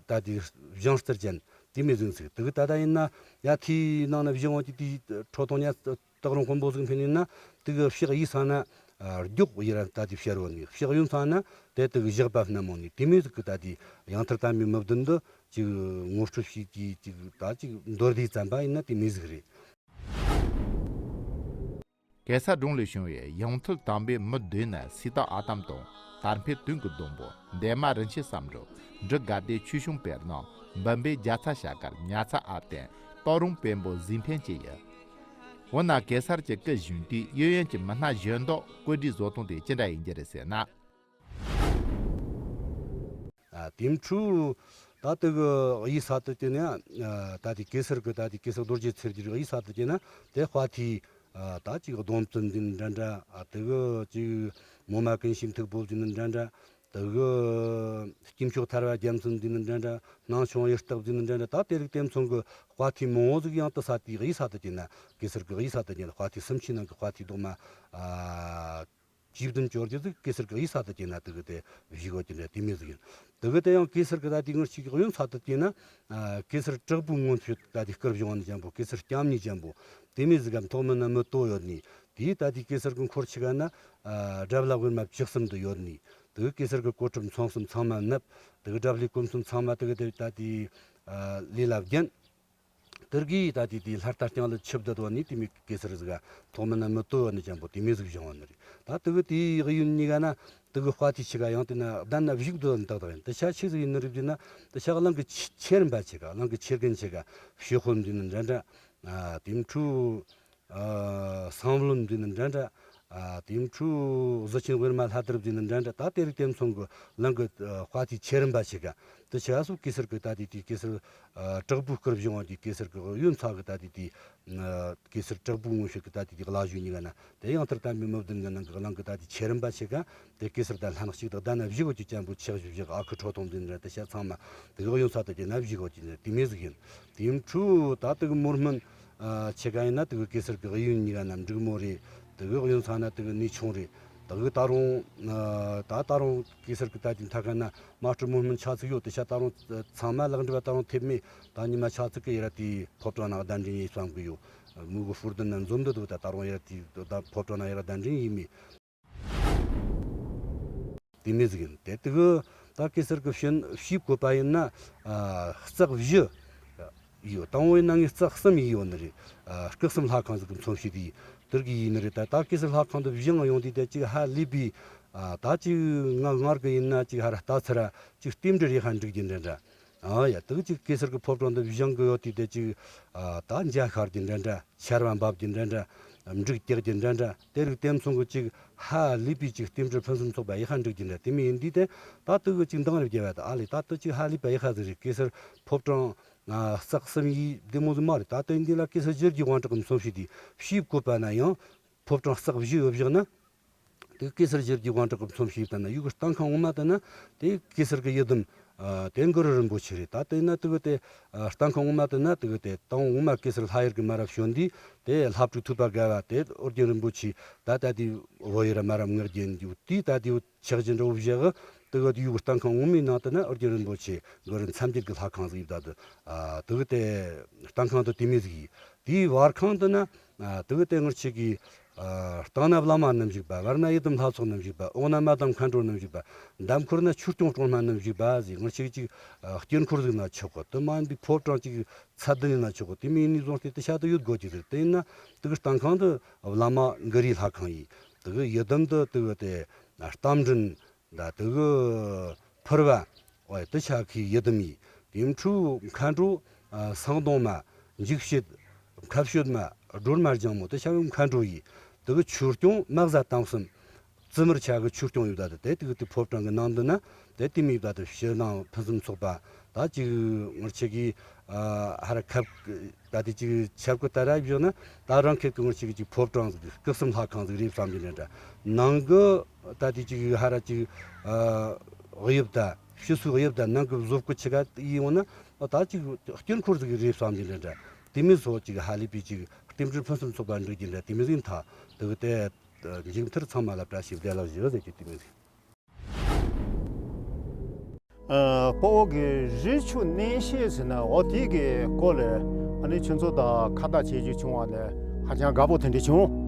ད་དེ་བྱང་རྩལ་ཅན་དེ་མོ་ཟིག་ཡིན་ཟིག། དེ་གི་ད་ད་ཡིན་ན་ཡ་ཐིའི་ནང་ན་བཞེངས་འོང་གི་དེ་ཁྲོ་ཐུང་ཉི་སྟག་རོང་དཔོན་པོ་གཟུགས་འཕེན་ཡིན་ན་དེ་གི་ཕྱག་གཡས་ས་ན་ཨ་རྒྱོག་ཡེ་ར་ད་དེ་ཕྱར་འོང་ནི། ཕྱག་གཡོན་ས་ན་དེ་དེ་གི་ཞགས་པ་བསྣམས་འོང་ནི། དེ་མོ་ཟིག་གི་ད་དེ་ཡང་ཐར་དམ་པའི་མི་བདུན་འདི་ཅིག་ངོ་སྤྲོད་བྱེད་ཀྱི་ཅིག་ད་ཅིག་མདོར་བསྡུས་ཙམ་པ་ཡིན་ན་དེ་མོ་ཟིག་རེད། གེ་སར་སྒྲུང་ལས་བྱུང་བའི་ཡང་ཐུལ་དམ་པའི་མི་སྡེ་ནི་སི་ཏཱ་ཨ་དམ་དང་དར་འཕེན་དོན་གྱི་སྡོང་པོ་འདན་མ་རིན་ཆེན་བསམ་གྲུབ། འབྲི་དགའ་བདེ་ཆོས་སྐྱོང་བེར་ནག། འབུམ་པའི་རྒྱ་ཚ་ཞལ་དཀར་ཉ་ཚ་ཨ་བརྟན། སྟག་རོང་བེམ་པོ་གཟིག་འཕེན་བཅས་ཡིན། འོ་ན་གེ་སར་གྱི་སྐུ་བཞེངས་དུས་གཡས་གཡོན་གྱི་མི་སྣ་གཞན་དག་བཀོད་སྒྲིག་བཟོ་སྟངས་དེ་ཅི་འདྲ་ཡིན་རྒྱུ་རེད་ཟེར་ན། ཨ། དེའི་འཕྲོས་ད་ལྟ་གི་གཡས་ས་དེ་དེ་ནས། ཨ། ད་དེ་གེ་སར་གི་ད་དེ་གེ་སར་རྡོ་རྗེ་ཚེ་རྒྱལ་གྱི་གཡས་ས་དེ་དེ་ན་དེ་དཔའ་ཐུལ། ཨ། ད་ཅིག་སྡོམ་བརྩི་འདི་ནི་འདྲ་འདྲ། ཨ། དེ་གི་ཅིག་མོ་མ་ཀུན་ཤེས་མཐུག་པོ་འདི་ནི་འདྲ་འདྲ། དེ་གི་དཀྱིལ་ཆོག་ཐར་པ་རྒྱ་མཚོ་འདི་ནི་འདྲ་འདྲ། སྣང་ཆུང་ཡུལ་སྟག་འདི་ནི་འདྲ་འདྲ། ད་དེ་རིགས་དེ་མཚུངས་གི་དཔའ་ཐུལ་མང་བོ་ཟིག་ཡང་དེ་ས་དེའི་གཡས་ས་དེ་དེ་ན། གེ་སར་གི་གཡས་ས་དེ་དེ་ན་དཔའ་ཐུལ་སུམ་ཅུའི་ནང་གི་དཔའ་ཐུལ་རྡོག་མ། ཨ། བཅུ་བདུན་བཅོ་བརྒྱད་ཟིག་གེ་སར་གི་གཡས་ས་དེ་དེ་ན་དེ་གི་དེ་བཞུགས་ཡོད་ཀྱི་འདྲ་དེ་མོ་ཟིག་ཡིན། དེ་གི་དེ་ཡང་གེ་སར་གི་ད་དེ་ངར་ཅིག་གཡོན་ས་དེ་དེ་ན། ཨ། གེ་སར་དྲག་པོའི་མངོན་སྤྱོད་ད་དེ་སྐུར་བཞེངས་ནི་ཅན་པོ། གེ་སར་སྐྱ་མྱི་ཅན་པོ་དེ་མོ་ཟིག་གམ་ཐོག་མིན་ན་མི་དོ་ཡོད་ནི། དེའི་ད་དེ་གེ་སར་གི་འཁོར་ཆེ་ག་ན། ཨ། དགྲ་བླ་ཝེར་མ་བཅུ་གསུམ་དུ་ཡོད་ནི། དེ་གི་གེ་སར་གི་གོ་ཁྲབ་མཚོན་གསུམ་ཚང་མ་མནབས། དེ་གི་དགྲ་བླའི་གོ་མཚོན་ཚང་མ་དེ་གི་དེ་ད་དེ། ཨ། ལུས་ལ་བརྒྱན། དེ་གི་ད་དེ་དེ་ལྷ་རྟ་རྐྱང་ལ་ཆིབས་བསྡད་བ་ནི་དེ་མོ་གེ་སར་ཟིག་ག་ཐོག་མིན་ན་མི་དོ་བ་ནི་ཅན་པོ་དེ་མོ་ཟིག་བཞེངས་བ་ནི་རེད། ད་དེ་གི་དེའི་གཡོན་གཉིས་ཀ་ན་དེ་གི་དཔའ་ཐུལ་ཆེ་ག་ཡང་དེ་ན་གདན་ན་བཞུགས་བསྡད་བ་ནི་ཏག་ཏག་ཡིན། དེ་ཤ་ཆི་ཟིག་ཡིན་ནི་རེད་དེ་ན། དེ་ཤ་གླིང་གི་ཆེ་ཆེ་རིམ་པ་ཆེ་ག། གླིང་གི་ཆེ་རྒན་ཆེ་ག་ཕྱི་དཔོན་འདི་ནི་འདྲ་འདྲ། ཨ། དེའི་འཕྲོས། ཨ། གསང་བློན་འདི་ནི་འདྲ་འདྲ། ཨ། དེའི་འཕྲོས་གཟི་ཆེན་ཝེར་མ་ལྷ་དར་འདི་ནི་འདྲ་འདྲ། ད་དེ་རིགས་དེ་མཚུངས་གི་གླིང་གི། ཨ། དཔའ་ཐུལ་ཆེ་རིམ་པ་ཆེ་ག། དེ་ཆེ་ས་སོ་གེ་སར་གི་ད་དེ་དེ་གེ་སར། ཨ། དྲག་པོའི་སྐུར་བཞེངས་བ་དེ་གེ་སར་གི་གཡོན་ས་གི་ད་དེ་དེ། ཨ། གེ་སར་དྲག་པོའི་མངོན་སྤྱོད་གི་ད་དེ་དེ་བླ་གཞུང་གཉིས་ཀ་ན་དེ་ཡང་ཐར་དམ་པའི་མི་བདུན་གི་ནང་གི་གླིང་གི་ད་དེ་ཆེ་རིམ་པ་ཆེ་ག། དེ་གེ་སར་དང་ལྷན་གཅིག་ཏུ་གདན་ན་བཞུགས་ཡོད་ཀྱི་ཅན་པོ། ཆག་བཞི་བཞག་ཨ་ཁུ་ཁྲོ་ཐུང་འདི་འདྲ་དེ་ཤ་ཚང་མ་དེ་གི་གཡོན་ས་དེ་དེ་ན་བཞུགས་ཡོད་ཀྱི་འདྲ་དེ་མོ་ཟིག་ཡིན། དེའི་འཕྲོས་ད་དེ་གི་མོ་སྨན། ཨ། ཆེ་ག་ཡིན་ན་དེ་གི་གེ་སར་གི་གཡོན་གཉིས་ཀ་ན་འབྲུག་མོ་རེད། དེ་གི་གཡོན་ས་ན་དེ་གི་ནུས་ཆུང་རེད། དེ་གི་ད་རུང་། ཨ། ད་ད་རུང་གེ་སར་གི་ད་དེ་མཐའ་ཁ་ན་མ་སྤྲུལ་མོ་སྨན་ཆ་ཚིག་ཡོད། དེ་ཤ་ད་རུང་ཚང་མ་ལེགས་འགྲུབ་པ་ད་རུང་ཐེབས་མེད། ད་ཉི་མ་ཆ་ཚིག་གི་ཡར་དེ་ཕོ་བྲང་ནང་གདན་འདྲེན་ཡིན་བསམ་གི་ཡོད། མོ་གི་ཧྥུར་དུ་ན་འཛོམས་འདུ་འདུག་ད་ད་རུང་ཡར་དེ་ད་ཕོ་བྲང་ནང་ཡར་གདན་འདྲེན་ཡིན་མེད། དེ་མོ་ཟིག་ཡིན། དེ་དེ་གི་ད་གེ་སར་གི་བྱིན་ཞིབ་བཀོད་པ་ཡིན་ན། ཨ། རྩེག་བཞི་ཡོད། དང་པོ་ཡིན་ན་ངས་རྩེག་གསུམ་ཡིན་ཡོད་ནི་རེད། ཨ། སྐུ་གསུམ་ལྷ་ཁང་ཟིག་གི་མཚོན་བྱེད་དེ་དེ་གི་ཡིན་ནི་རེད། ད་ད་གེ་སར་ལྷ་ཁང་དུ་བཞེངས་ཡོང་དུས་དེ་ཅིག་ཧ་ལས་པའི། ཨ། ད་ཅིག་ང་སྔར་གི་ཡིན་ན་ཅིག་ཧ་ར་ལྟ་ཚུལ་ར་ཅིག་རྟེན་འབྲེལ་ཡག་ཧ་འགྲིག་རྒྱུ་འདྲ་འདྲ། ཨ་ཡ། དེ་གི་ཅིག་གེ་སར་གི་ཕོ་བྲང་དུ་བཞེངས་གི་ཡོད་དུས་དེ་ཅིག། ཨ། ད་འཇའ་ཤར་གྱི་འདྲ་འདྲ། ཆར་པ་འབབ་ཀྱི་འདྲ་འདྲ། འབྲུག་རྒྱག་ཀྱི་འདྲ་འདྲ། དེ་རིགས་དེ་མཚུངས་ཀྱི་ཅིག་ཧ་ལས་པའི་ཅིག་རྟེན་འབྲེལ་ཕུན་སུམ་ཚོགས་པ་ཡག་ཧ་འགྲིག་ཀྱི་འདྲ་དེ་མོ་ཡིན་དུས་དེ། ད་དེ་གི་ཅིག་འདང་རེ་བརྒྱབ་པ་ད། ཨ་ལས་ད་དེ་ཅིག་ཧ་ལས་པ་ཡག་ཧ་ཟིག་རེད། གེ་སར་ཕོ་བྲང་། ཨ། རྩེག་གསུམ་ཡིན་དེ་མོ་ཟིག་མ་རེད། ད་དེ་འདི་ལ་གེ་སར་ཞི་རྒྱས་དབང་དྲག་གི་མཚོན་བྱེད་དེ་ཞིབ་བཀོད་པ་ན་ཡང་ཕོ་བྲང་རྩེག་བཞི་ཡོད་བཞག་ན། དེ་གེ་སར་ཞི་རྒྱས་དབང་དྲག་གི་མཚོན་བྱེད་ལྟ་ན་ཡུལ་གི་ལྟ་ཁང་ངོ་མ་ལྟ་ན་དེ་གེ་སར་གི་ཡི་དམ། ཨ། དེ་གུ་རུ་རིན་པོ་ཆེ་རེད། ད་དེ་ན་དེ་གི་དེ། ཨ། ལྟ་ཁང་ངོ་མ་ལྟ་ན་དེ་གི་དེ་དང་ངོ་མ་གེ་སར་ལྷ་ཡུལ་གི་མ་རབས་བྱོན་དུས་དེ་ལྷ་ཕྲུག་ཐུབ་པ་དགའ་བ་དེ་ཨོ་རྒྱན་རིན་པོ་ཆེ་ད་ད་དེ་བོད་ཡུལ་མ་རབས་ངག་རྒྱན་འདུག་དེ་ད་དེ་ཆག་ཅིག་འདྲ་བོ་བཞག་དེ་གི་དེ་ཡུལ་གི་ལྟ་ཁང་ངོ་མའི་ནང་དུ་ན་ཨོ་རྒྱན་རིན་པོ་ཆེ་གུ་རུ་མཚན་བརྒྱད་ཀྱི་ལྷ་ཁང་ཟིག་ཡོད་ད་དེ། ཨ། དེ་གི་དེ་ལྟ་ཁང་དུ་དེ་མོ་ཟིག་ཡིན། དེའི་བར་ཁང་དུ་ན། ཨ། དེ་གི་དེ་ངར་ཆེ་གི། ཨ། སྟེང་ན་བླ་མ་རྣམས་བཞུགས་པ། བར་ན་ཡི་དམ་ལྷ་ཚོགས་རྣམས་བཞུགས་པ། འོག་ན་མ་དམ་མཁའ་འགྲོ་རྣམས་བཞུགས་པ། འདམ་ཁུར་ན་ཆོས་སྐྱོང་སྲུང་མ་རྣམས་བཞུགས་པ་ཟེར། ངར་ཆེ་གི་ཅིག། ཨ། དཀྱིལ་འཁོར་ཟིག་ན་ཆོག་གི། དེ་མ་ཡིན་པའི་ཕོ་བྲང་ཅིག་ཚད་ལྡན་ཡིན་ན་ཆོག་གི། དེ་མིན་ནི་བཟུང་སྟེ་དེ་ཤ་དུ་ཡོད་དགོས་ཀྱི་ཟེར། དེ་ཡིན་ན་དེ་གི་སྟེང་ཁང་དུ་བླ་མ་གུ་རུའི་ལྷ་ཁང་ཡིན། དེ་གི་ཡི་དམ་དུ་དེ་གི་དེ་རྟ་མགྲིན། ད་དེ་གི་ཕུར་པ། ཨོ་ཡ། དེ་ཆ་ཁའི་ཡི་དམ་ཡིན། དེའི་འཕྲོས་མཁའ་འགྲོ། ཨ། སེང་གདོང་མ། འཇིགས་བྱེད། མཁའ་སྤྱོད་མ། སྒྲོལ་མ་ལྗང་མོ་དེ་ཆ་མཁའ་འགྲོ་ཡིན། དེ་གི་ཆོས་སྐྱོང་མ་གཟའ་དང་གསུམ། བཙུན་མོར་ཆ་གི་ཆོས་སྐྱོང་ཡོད་ད་དེ་དེ་གི་དེ་ཕོ་བྲང་གི་ནང་དུ་ན་དེ་དེ་མོ་ཡོད་ད་དེ་ཕྱི་ནང་ཕུན་སུམ་ཚོགས་པ། ད་ཅིག་ངར་ཆེ་གི། ཨ། ཧ་ར་ཁབ། ད་དེ་ཅིག་ཆབ་ཀི་ད་ར་བཞག་ན་ད་རང་ཁེར་གི་ངར་ཆེ་གི་ཅིག་ཕོ་བྲང་ཟིག་སྐུ་གསུམ་ལྷ་ཁང་ཟིག་རེད་བསམ་གྱི་འདྲ་འདྲ། ནང་གི་ད་དེ་ཅིག་ཧ་ར་ཅིག། ཨ། དབྱིབས་ད་ཕྱི་སོའི་དབྱིབས་ད་ནང་གི་བཟོ་བཀོད་ཆེ་ག་ཡིན་འོང་ན་ད་ཅིག་དཀྱིལ་འཁོར་ཟིག་རེད་བསམ་གྱི་འདྲ་འདྲ། དེ་མོ་སོགས་ཅིག་ཧ་ལས་པའི་ཅིག་རྟེན་འབྲེལ་ཕུན་སུམ་ཚོགས་པ་འགྲིག་གི་འདྲ་དེ་མོ་ཟིག་ཐ་དེ་གི་དེ་མཇུག་མཐར་ཚང་མ་ལ་བཀྲ་ཤིས་བདེ་ལེགས་ཞུ་ཟེར་གྱི་དེ་མོ་ཟིག། ཨ། དཔའ་བོ་གི་རི་ཆུ་གནས་བཤད་ཟེར་ན་འོ་དེ་གི་སྐོར་ལ་ཨ་ནི་ཁྱོད་ཚོ་དང་ཁ་བརྡ་བྱེད་རྒྱུ་བྱུང་བ་ནི་ཧ་ཅང་དགའ་པོ་དེ་འདྲ་བྱུང་